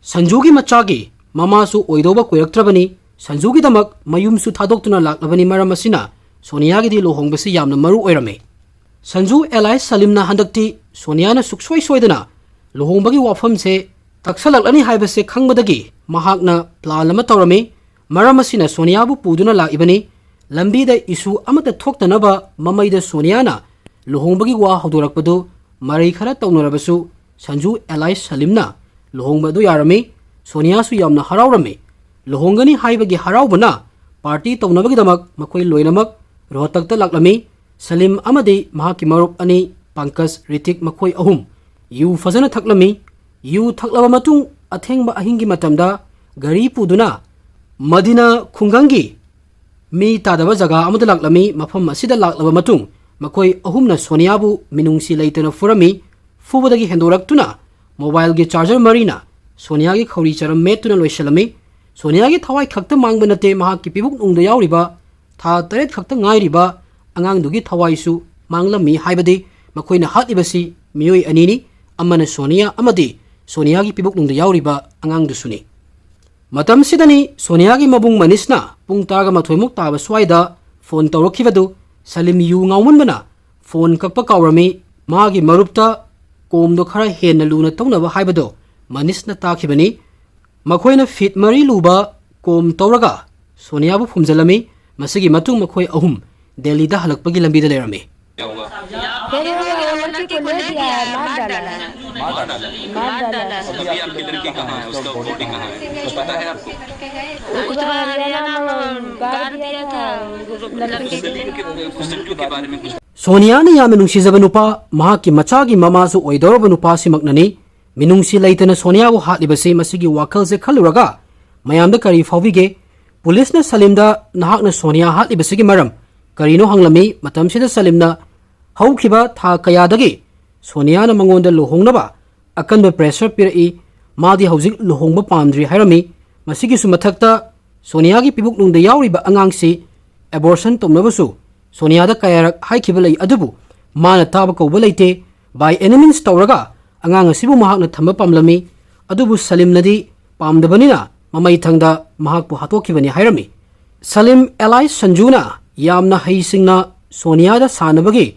ꯁꯟꯖꯨꯒꯤ ꯃꯆꯥꯒꯤ ꯃꯃꯥꯁꯨ ꯑꯣꯏꯗꯧꯕ ꯀꯨꯏꯔꯛꯇ꯭ꯔꯕꯅꯤ꯫ ꯁꯟꯖꯨꯒꯤꯗꯃꯛ ꯃꯌꯨꯝꯁꯨ ꯊꯥꯗꯣꯛꯇꯨꯅ ꯂꯥꯛꯂꯕꯅꯤ꯫ ꯃꯔꯝ ꯑꯁꯤꯅ ꯁꯣꯅꯤꯌꯥꯒꯤꯗꯤ ꯂꯨꯍꯣꯡꯕꯁꯤ ꯌꯥꯝꯅ ꯃꯔꯨ ꯑꯣꯏꯔꯝꯃꯤ꯫ ꯁꯟꯖꯨ ꯑꯦꯂꯥꯏꯁ ꯁꯂꯤꯝꯅ ꯍꯟꯗꯛꯇꯤ ꯁꯣꯅꯤꯌꯥꯅ ꯁꯨꯛꯁꯣꯏ ꯁꯣꯏꯗꯅ ꯂꯨꯍꯣꯡꯕꯒꯤ ꯋꯥꯐꯝꯁꯦ ꯇꯛꯁꯜꯂꯛꯂꯅꯤ ꯍꯥꯏꯕꯁꯦ ꯈꯪꯕꯗꯒꯤ ꯃꯍꯥꯛꯅ ꯄ꯭ꯂꯥꯟ ꯑꯃ ꯇꯧꯔꯝꯃꯤ꯫ ꯃꯔꯝ ꯑꯁꯤꯅ ꯁꯣꯅꯤꯌꯥꯕꯨ ꯄꯨꯗꯨꯅ ꯂꯥꯛꯏꯕꯅꯤ꯫ ꯂꯝꯕꯤꯗ ꯏꯁꯨ ꯑꯃꯠꯇ ꯊꯣꯛꯇꯅꯕ ꯃꯃꯩꯗ ꯁꯣꯅꯤꯌꯥꯅ ꯂꯨꯍꯣꯡꯕꯒꯤ ꯋꯥ ꯍꯧꯗꯣꯔꯛꯄꯗꯨ ꯃꯔꯩ ꯈꯔ ꯇꯧꯅꯔꯕꯁꯨ ꯁꯟꯖꯨ ꯑꯦꯂꯥꯏꯁ ꯁꯂꯤꯝꯅ ꯂꯨꯍꯣꯡꯕ ꯑꯗꯨ ꯌꯥꯔꯝꯃꯤ꯫ ꯁꯣꯅꯤꯌꯥꯁꯨ ꯌꯥꯝꯅ ꯍꯔꯥꯎꯔꯝꯃꯤ꯫ ꯂꯨꯍꯣꯡꯒꯅꯤ ꯍꯥꯏꯕꯒꯤ ꯍꯔꯥꯎꯕꯅ ꯄꯥꯔꯇꯤ ꯇꯧꯅꯕꯒꯤꯗꯃꯛ ꯃꯈꯣꯏ ꯂꯣꯏꯅꯃꯛ ꯔꯣꯍꯇꯛꯇ ꯂꯥꯛꯂꯝꯃꯤ꯫ ꯁꯂꯤꯝ ꯑꯃꯗꯤ ꯃꯍꯥꯛꯀꯤ ꯃꯔꯨꯞ ꯑꯅꯤ ꯄꯪꯀꯖ, ꯔꯤꯇꯤꯛ, ꯃꯈꯣꯏ ꯑꯍꯨꯝ ꯌꯨ ꯐꯖꯅ ꯊꯛꯂꯝꯃꯤ꯫ ꯌꯨ ꯊꯛꯂꯕ ꯃꯇꯨꯡ ꯑꯊꯦꯡꯕ ꯑꯍꯤꯡꯒꯤ ꯃꯇꯝꯗ ꯒꯥꯔꯤ ꯄꯨꯗꯨꯅ ꯃꯗꯤꯅꯥ ꯈꯨꯡꯒꯪꯒꯤ ꯃꯤ ꯇꯥꯗꯕ ꯖꯒꯥ ꯑꯃꯗ ꯂꯥꯛꯂꯝꯃꯤ꯫ ꯃꯐꯝ ꯑꯁꯤꯗ ꯂꯥꯛꯂꯕ ꯃꯇꯨꯡ ꯃꯈꯣꯏ ꯑꯍꯨꯝꯅ ꯁꯣꯅꯤꯌꯥꯕꯨ ꯃꯤꯅꯨꯡꯁꯤ ꯂꯩꯇꯅ ꯐꯨꯔꯝꯃꯤ꯫ ꯐꯨꯕꯗꯒꯤ ꯍꯦꯟꯗꯣꯔꯛꯇꯨꯅ ꯃꯣꯕꯥꯏꯜꯒꯤ ꯆꯥꯔꯖꯔ ꯃꯔꯤꯅ ꯁꯣꯅꯤꯌꯥꯒꯤ ꯈꯧꯔꯤ ꯆꯔꯝ ꯃꯦꯠꯇꯨꯅ ꯂꯣꯏꯁꯤꯜꯂꯝꯃꯤ꯫ ꯁꯣꯅꯤꯌꯥꯒꯤ ꯊꯋꯥꯏ ꯈꯛꯇ ꯃꯥꯡꯕ ꯅꯠꯇꯦ, ꯃꯍꯥꯛꯀꯤ ꯄꯤꯕꯨꯛꯅꯨꯡꯗ ꯌꯥꯎꯔꯤꯕ ꯊꯥ ꯇꯔꯦꯠ ꯈꯛꯇ ꯉꯥꯏꯔꯤꯕ ꯑꯉꯥꯡꯗꯨꯒꯤ ꯊꯋꯥꯏꯁꯨ ꯃꯥꯡꯂꯝꯃꯤ꯫ ꯍꯥꯏꯕꯗꯤ ꯃꯈꯣꯏꯅ ꯍꯥꯠꯂꯤꯕꯁꯤ ꯃꯤꯑꯣꯏ ꯑꯅꯤꯅꯤ, ꯑꯃꯅ ꯁꯣꯅꯤꯌꯥ ꯑꯃꯗꯤ ꯁꯣꯅꯤꯌꯥꯒꯤ ꯄꯤꯕꯨꯛꯅꯨꯡꯗ ꯌꯥꯎꯔꯤꯕ ꯑꯉꯥꯡꯗꯨꯁꯨꯅꯤ꯫ ꯃꯇꯝꯁꯤꯗꯅꯤ ꯁꯣꯅꯤꯌꯥꯒꯤ ꯃꯕꯨꯡ ꯃꯅꯤꯁꯅ ꯄꯨꯡ ꯇꯔꯥꯒ ꯃꯥꯊꯣꯏꯃꯨꯛ ꯇꯥꯕ ꯁ꯭ꯋꯥꯏꯗ ꯐꯣꯟ ꯇꯧꯔꯛꯈꯤꯕꯗꯨ ꯁꯂꯤꯝ ꯌꯨ ꯉꯥꯎꯃꯟꯕꯅ ꯐꯣꯟ ꯀꯛꯄ ꯀꯥꯎꯔꯝꯃꯤ꯫ ꯃꯥꯒꯤ ꯃꯔꯨꯞꯇ ꯀꯣꯝꯗꯣ ꯈꯔ ꯍꯦꯟꯅ ꯂꯨꯅ ꯇꯧꯅꯕ ꯍꯥꯏꯕꯗꯣ ꯃꯅꯤꯁꯅ ꯇꯥꯈꯤꯕꯅꯤ꯫ ꯃꯈꯣꯏꯅ ꯐꯤꯠ ꯃꯔꯤ ꯂꯨꯕ ꯀꯣꯝ ꯇꯧꯔꯒ ꯁꯣꯅꯤꯌꯥꯕꯨ ꯐꯨꯝꯖꯤꯜꯂꯝꯃꯤ꯫ ꯃꯁꯤꯒꯤ ꯃꯇꯨꯡ ꯃꯈꯣꯏ ꯑꯍꯨꯝ ꯗꯦꯜꯂꯤꯗ ꯍꯜꯂꯛꯄꯒꯤ ꯂꯝꯕꯤꯗ ꯂꯩꯔꯝꯃꯤ꯫ फिर वो लड़की को ले दिया है, मार डाला है। मार डाला है। अभी आपकी लड़की कहाँ है? उसका बॉडी कहाँ है? कुछ पता है आपको? उसको हरियाणा में गाड़ दिया था लड़की को। उसके बारे में कुछ ꯁꯣꯅꯤꯌꯥꯅ ꯌꯥꯝꯅ ꯅꯨꯡꯁꯤꯖꯕ ꯅꯨꯄꯥ, ꯃꯍꯥꯛꯀꯤ ꯃꯆꯥꯒꯤ ꯃꯃꯥꯁꯨ ꯑꯣꯏꯗꯧꯔꯕ ꯅꯨꯄꯥꯁꯤꯃꯛꯅꯅꯤ꯫ ꯃꯤꯅꯨꯡꯁꯤ ꯂꯩꯇꯅ ꯁꯣꯅꯤꯌꯥꯕꯨ ꯍꯥꯠꯂꯤꯕꯁꯤ, ꯃꯁꯤꯒꯤ ꯋꯥꯈꯜꯁꯦ ꯈꯜꯂꯨꯔꯒ ꯃꯌꯥꯝꯗ ꯀꯔꯤ ꯐꯥꯎꯕꯤꯒꯦ? ꯄꯨꯂꯤꯁꯅ ꯁꯂꯤꯝꯗ ꯅꯍꯥꯛꯅ ꯁꯣꯅꯤꯌꯥ ꯍꯥꯠꯂꯤꯕꯁꯤꯒꯤ ꯃꯔꯝ ꯀꯔꯤꯅꯣ ꯍꯪꯂꯝꯃꯤ꯫ ꯃꯇꯝꯁꯤꯗ ꯁꯂꯤꯝꯅ ꯍꯧꯈꯤꯕ ꯊꯥ ꯀꯌꯥꯗꯒꯤ ꯁꯣꯅꯤꯌꯥꯅ ꯃꯉꯣꯟꯗ ꯂꯨꯍꯣꯡꯅꯕ ꯑꯀꯟꯕ ꯄ꯭ꯔꯦꯁꯔ ꯄꯤꯔꯛꯏ꯫ ꯃꯥꯗꯤ ꯍꯧꯖꯤꯛ ꯂꯨꯍꯣꯡꯕ ꯄꯥꯝꯗ꯭ꯔꯤ ꯍꯥꯏꯔꯝꯃꯤ꯫ ꯃꯁꯤꯒꯤꯁꯨ ꯃꯊꯛꯇ ꯁꯣꯅꯤꯌꯥꯒꯤ ꯄꯤꯕꯨꯛꯅꯨꯡꯗ ꯌꯥꯎꯔꯤꯕ ꯑꯉꯥꯡꯁꯤ ꯑꯦꯕꯣꯔꯁꯟ ꯇꯧꯅꯕꯁꯨ ꯁꯣꯅꯤꯌꯥꯗ ꯀꯌꯥꯔꯛ ꯍꯥꯏꯈꯤꯕ ꯂꯩ, ꯑꯗꯨꯕꯨ ꯃꯥꯅ ꯇꯥꯕ ꯀꯧꯕ ꯂꯩꯇꯦ꯫ By any means ꯇꯧꯔꯒ ꯑꯉꯥꯡ ꯑꯁꯤꯕꯨ ꯃꯍꯥꯛꯅ ꯊꯝꯕ ꯄꯥꯝꯂꯝꯃꯤ, ꯑꯗꯨꯕꯨ ꯁꯂꯤꯝꯅꯗꯤ ꯄꯥꯝꯗꯕꯅꯤꯅ ꯃꯃꯩꯊꯪꯗ ꯃꯍꯥꯛꯄꯨ ꯍꯥꯠꯇꯣꯛꯈꯤꯕꯅꯤ ꯍꯥꯏꯔꯝꯃꯤ꯫ ꯁꯂꯤꯝ alias ꯁꯟꯖꯨꯅ ꯌꯥꯝꯅ ꯍꯩꯁꯤꯡꯅ ꯁꯣꯅꯤꯌꯥꯗ ꯁꯥꯟꯅꯕꯒꯤ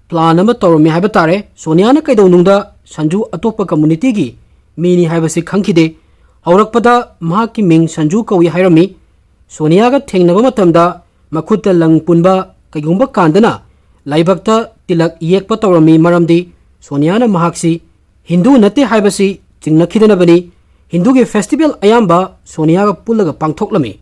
plan ꯑꯃ ꯇꯧꯔꯝꯃꯤ ꯍꯥꯏꯕ ꯇꯥꯔꯦ꯫ ꯁꯣꯅꯤꯌꯥꯅ ꯀꯩꯗꯧꯅꯨꯡꯗ ꯁꯟꯖꯨ ꯑꯇꯣꯞꯄ communityꯒꯤ ꯃꯤꯅꯤ ꯍꯥꯏꯕꯁꯤ ꯈꯪꯈꯤꯗꯦ꯫ ꯍꯧꯔꯛꯄꯗ ꯃꯍꯥꯛꯀꯤ ꯃꯤꯡ ꯁꯟꯖꯨ ꯀꯧꯏ ꯍꯥꯏꯔꯝꯃꯤ꯫ ꯁꯣꯅꯤꯌꯥꯒ ꯊꯦꯡꯅꯕ ꯃꯇꯝꯗ ꯃꯈꯨꯠꯇ ꯂꯪ ꯄꯨꯟꯕ ꯀꯩꯒꯨꯝꯕ ꯀꯥꯟꯗꯅ ꯂꯥꯏꯕꯛꯇ ꯇꯤꯂꯛ ꯌꯦꯛꯄ ꯇꯧꯔꯝꯃꯤ, ꯃꯔꯝꯗꯤ ꯁꯣꯅꯤꯌꯥꯅ ꯃꯍꯥꯛꯁꯤ ꯍꯤꯟꯗꯨ ꯅꯠꯇꯦ ꯍꯥꯏꯕꯁꯤ ꯆꯤꯡꯅꯈꯤꯗꯅꯕꯅꯤ꯫ ꯍꯤꯟꯗꯨꯒꯤ festival ꯑꯌꯥꯝꯕ ꯁꯣꯅꯤꯌꯥꯒ ꯄꯨꯜꯂꯒ ꯄꯥꯡꯊꯣꯛꯂꯝꯃꯤ꯫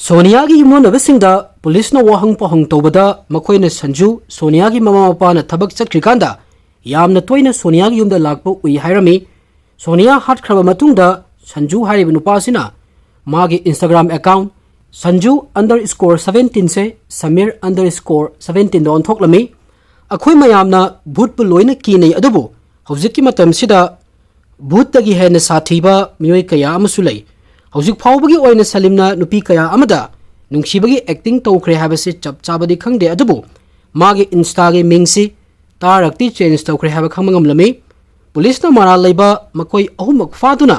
ꯁꯣꯅꯤꯌꯥꯒꯤ ꯌꯨꯝꯂꯣꯟꯅꯕꯁꯤꯡꯗ ꯄꯨꯂꯤꯁꯅ ꯋꯥꯍꯪ ꯄꯥꯎꯍꯪ ꯇꯧꯕꯗ ꯃꯈꯣꯏꯅ ꯁꯟꯖꯨ ꯁꯣꯅꯤꯌꯥꯒꯤ ꯃꯃꯥ ꯃꯄꯥꯅ ꯊꯕꯛ ꯆꯠꯈ꯭ꯔꯤꯀꯥꯟꯗ ꯌꯥꯝꯅ ꯇꯣꯏꯅ ꯁꯣꯅꯤꯌꯥꯒꯤ ꯌꯨꯝꯗ ꯂꯥꯛꯄ ꯎꯏ ꯍꯥꯏꯔꯝꯃꯤ꯫ ꯁꯣꯅꯤꯌꯥ ꯍꯥꯠꯈ꯭ꯔꯕ ꯃꯇꯨꯡꯗ ꯁꯟꯖꯨ ꯍꯥꯏꯔꯤꯕ ꯅꯨꯄꯥ ꯑꯁꯤꯅ ꯃꯥꯒꯤ Instagram account Sanju underscore seventeen ꯁꯦ ꯁꯃꯤꯔ underscore seventeen ꯗ ꯑꯣꯟꯊꯣꯛꯂꯝꯃꯤ꯫ ꯑꯩꯈꯣꯏ ꯃꯌꯥꯝꯅ ꯚꯨꯠꯄꯨ ꯂꯣꯏꯅ ꯀꯤꯅꯩ, ꯑꯗꯨꯕꯨ ꯍꯧꯖꯤꯛꯀꯤ ꯃꯇꯝꯁꯤꯗ ꯚꯨꯠꯇꯒꯤ ꯍꯦꯟꯅ ꯁꯥꯊꯤꯕ ꯃꯤꯑꯣꯏ ꯀꯌꯥ ꯑꯃꯁꯨ ꯂꯩ꯫ ꯍꯧꯖꯤꯛ ꯐꯥꯎꯕꯒꯤ ꯑꯣꯏꯅ ꯁꯂꯤꯝꯅ ꯅꯨꯄꯤ ꯀꯌꯥ ꯑꯃꯗ ꯅꯨꯡꯁꯤꯕꯒꯤ acting ꯇꯧꯈ꯭ꯔꯦ ꯍꯥꯏꯕꯁꯤ ꯆꯞ ꯆꯥꯕꯗꯤ ꯈꯪꯗꯦ, ꯑꯗꯨꯕꯨ ꯃꯥꯒꯤ Instaꯒꯤ ꯃꯤꯡꯁꯤ ꯇꯔꯥꯔꯛꯇꯤ change ꯇꯧꯈ꯭ꯔꯦ ꯍꯥꯏꯕ ꯈꯪꯕ ꯉꯝꯂꯝꯃꯤ꯫ ꯄꯨꯂꯤꯁꯅ ꯃꯔꯥꯜ ꯂꯩꯕ ꯃꯈꯣꯏ ꯑꯍꯨꯝꯃꯛ ꯐꯥꯗꯨꯅ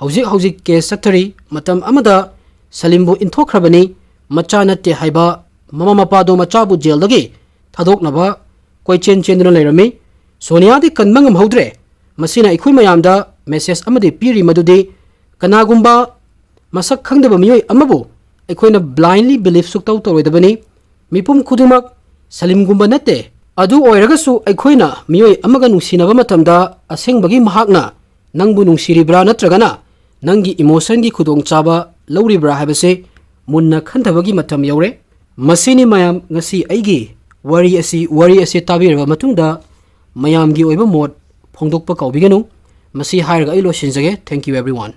ꯍꯧꯖꯤꯛ ꯍꯧꯖꯤꯛ case ꯆꯠꯊꯔꯤ꯫ ꯃꯇꯝ ꯑꯃꯗ ꯁꯂꯤꯝꯕꯨ ꯏꯟꯊꯣꯛꯈ꯭ꯔꯕꯅꯤ, ꯃꯆꯥ ꯅꯠꯇꯦ ꯍꯥꯏꯕ ꯃꯃꯥ ꯃꯄꯥꯗꯣ ꯃꯆꯥꯕꯨ ꯖꯦꯜꯗꯒꯤ ꯊꯥꯗꯣꯛꯅꯕ ꯀꯣꯏꯆꯦꯟ ꯆꯦꯟꯗꯨꯅ ꯂꯩꯔꯝꯃꯤ꯫ ꯁꯣꯅꯤꯌꯥꯗꯤ ꯀꯟꯕ ꯉꯝꯍꯧꯗ꯭ꯔꯦ꯫ ꯃꯁꯤꯅ ꯑꯩꯈꯣꯏ ꯃꯌꯥꯝꯗ message ꯑꯃꯗꯤ ꯄꯤꯔꯤ, ꯃꯗꯨꯗꯤ ꯀꯅꯥꯒꯨꯝꯕ ꯃꯁꯛ ꯈꯪꯗꯕ ꯃꯤꯑꯣꯏ ꯑꯃꯕꯨ ꯑꯩꯈꯣꯏꯅ blindly believe ꯁꯨꯛꯇꯧ ꯇꯧꯔꯣꯏꯗꯕꯅꯤ꯫ ꯃꯤꯄꯨꯝ ꯈꯨꯗꯤꯡꯃꯛ ꯁꯂꯤꯝꯒꯨꯝꯕ ꯅꯠꯇꯦ꯫ ꯑꯗꯨ ꯑꯣꯏꯔꯒꯁꯨ ꯑꯩꯈꯣꯏꯅ ꯃꯤꯑꯣꯏ ꯑꯃꯒ ꯅꯨꯡꯁꯤꯅꯕ ꯃꯇꯝꯗ ꯑꯁꯦꯡꯕꯒꯤ ꯃꯍꯥꯛꯅ ꯅꯪꯕꯨ ꯅꯨꯡꯁꯤꯔꯤꯕ꯭ꯔꯥ ꯅꯠꯇ꯭ꯔꯒꯅ ꯅꯪꯒꯤ emotionꯒꯤ ꯈꯨꯗꯣꯡꯆꯥꯕ ꯂꯧꯔꯤꯕ꯭ꯔꯥ ꯍꯥꯏꯕꯁꯤ ꯃꯨꯟꯅ ꯈꯟꯊꯕꯒꯤ ꯃꯇꯝ ꯌꯧꯔꯦ꯫ ꯃꯁꯤꯅꯤ ꯃꯌꯥꯝ ꯉꯁꯤ ꯑꯩꯒꯤ ꯋꯥꯔꯤ ꯑꯁꯤ, ꯋꯥꯔꯤ ꯑꯁꯤ ꯇꯥꯕꯤꯔꯕ ꯃꯇꯨꯡꯗ ꯃꯌꯥꯝꯒꯤ ꯑꯣꯏꯕ ꯃꯣꯠ ꯐꯣꯡꯗꯣꯛꯄ ꯀꯥꯎꯕꯤꯒꯅꯨ꯫ ꯃꯁꯤ ꯍꯥꯏꯔꯒ ꯑꯩ ꯂꯣꯏꯁꯤꯟꯖꯒꯦ꯫ Thank you everyone꯫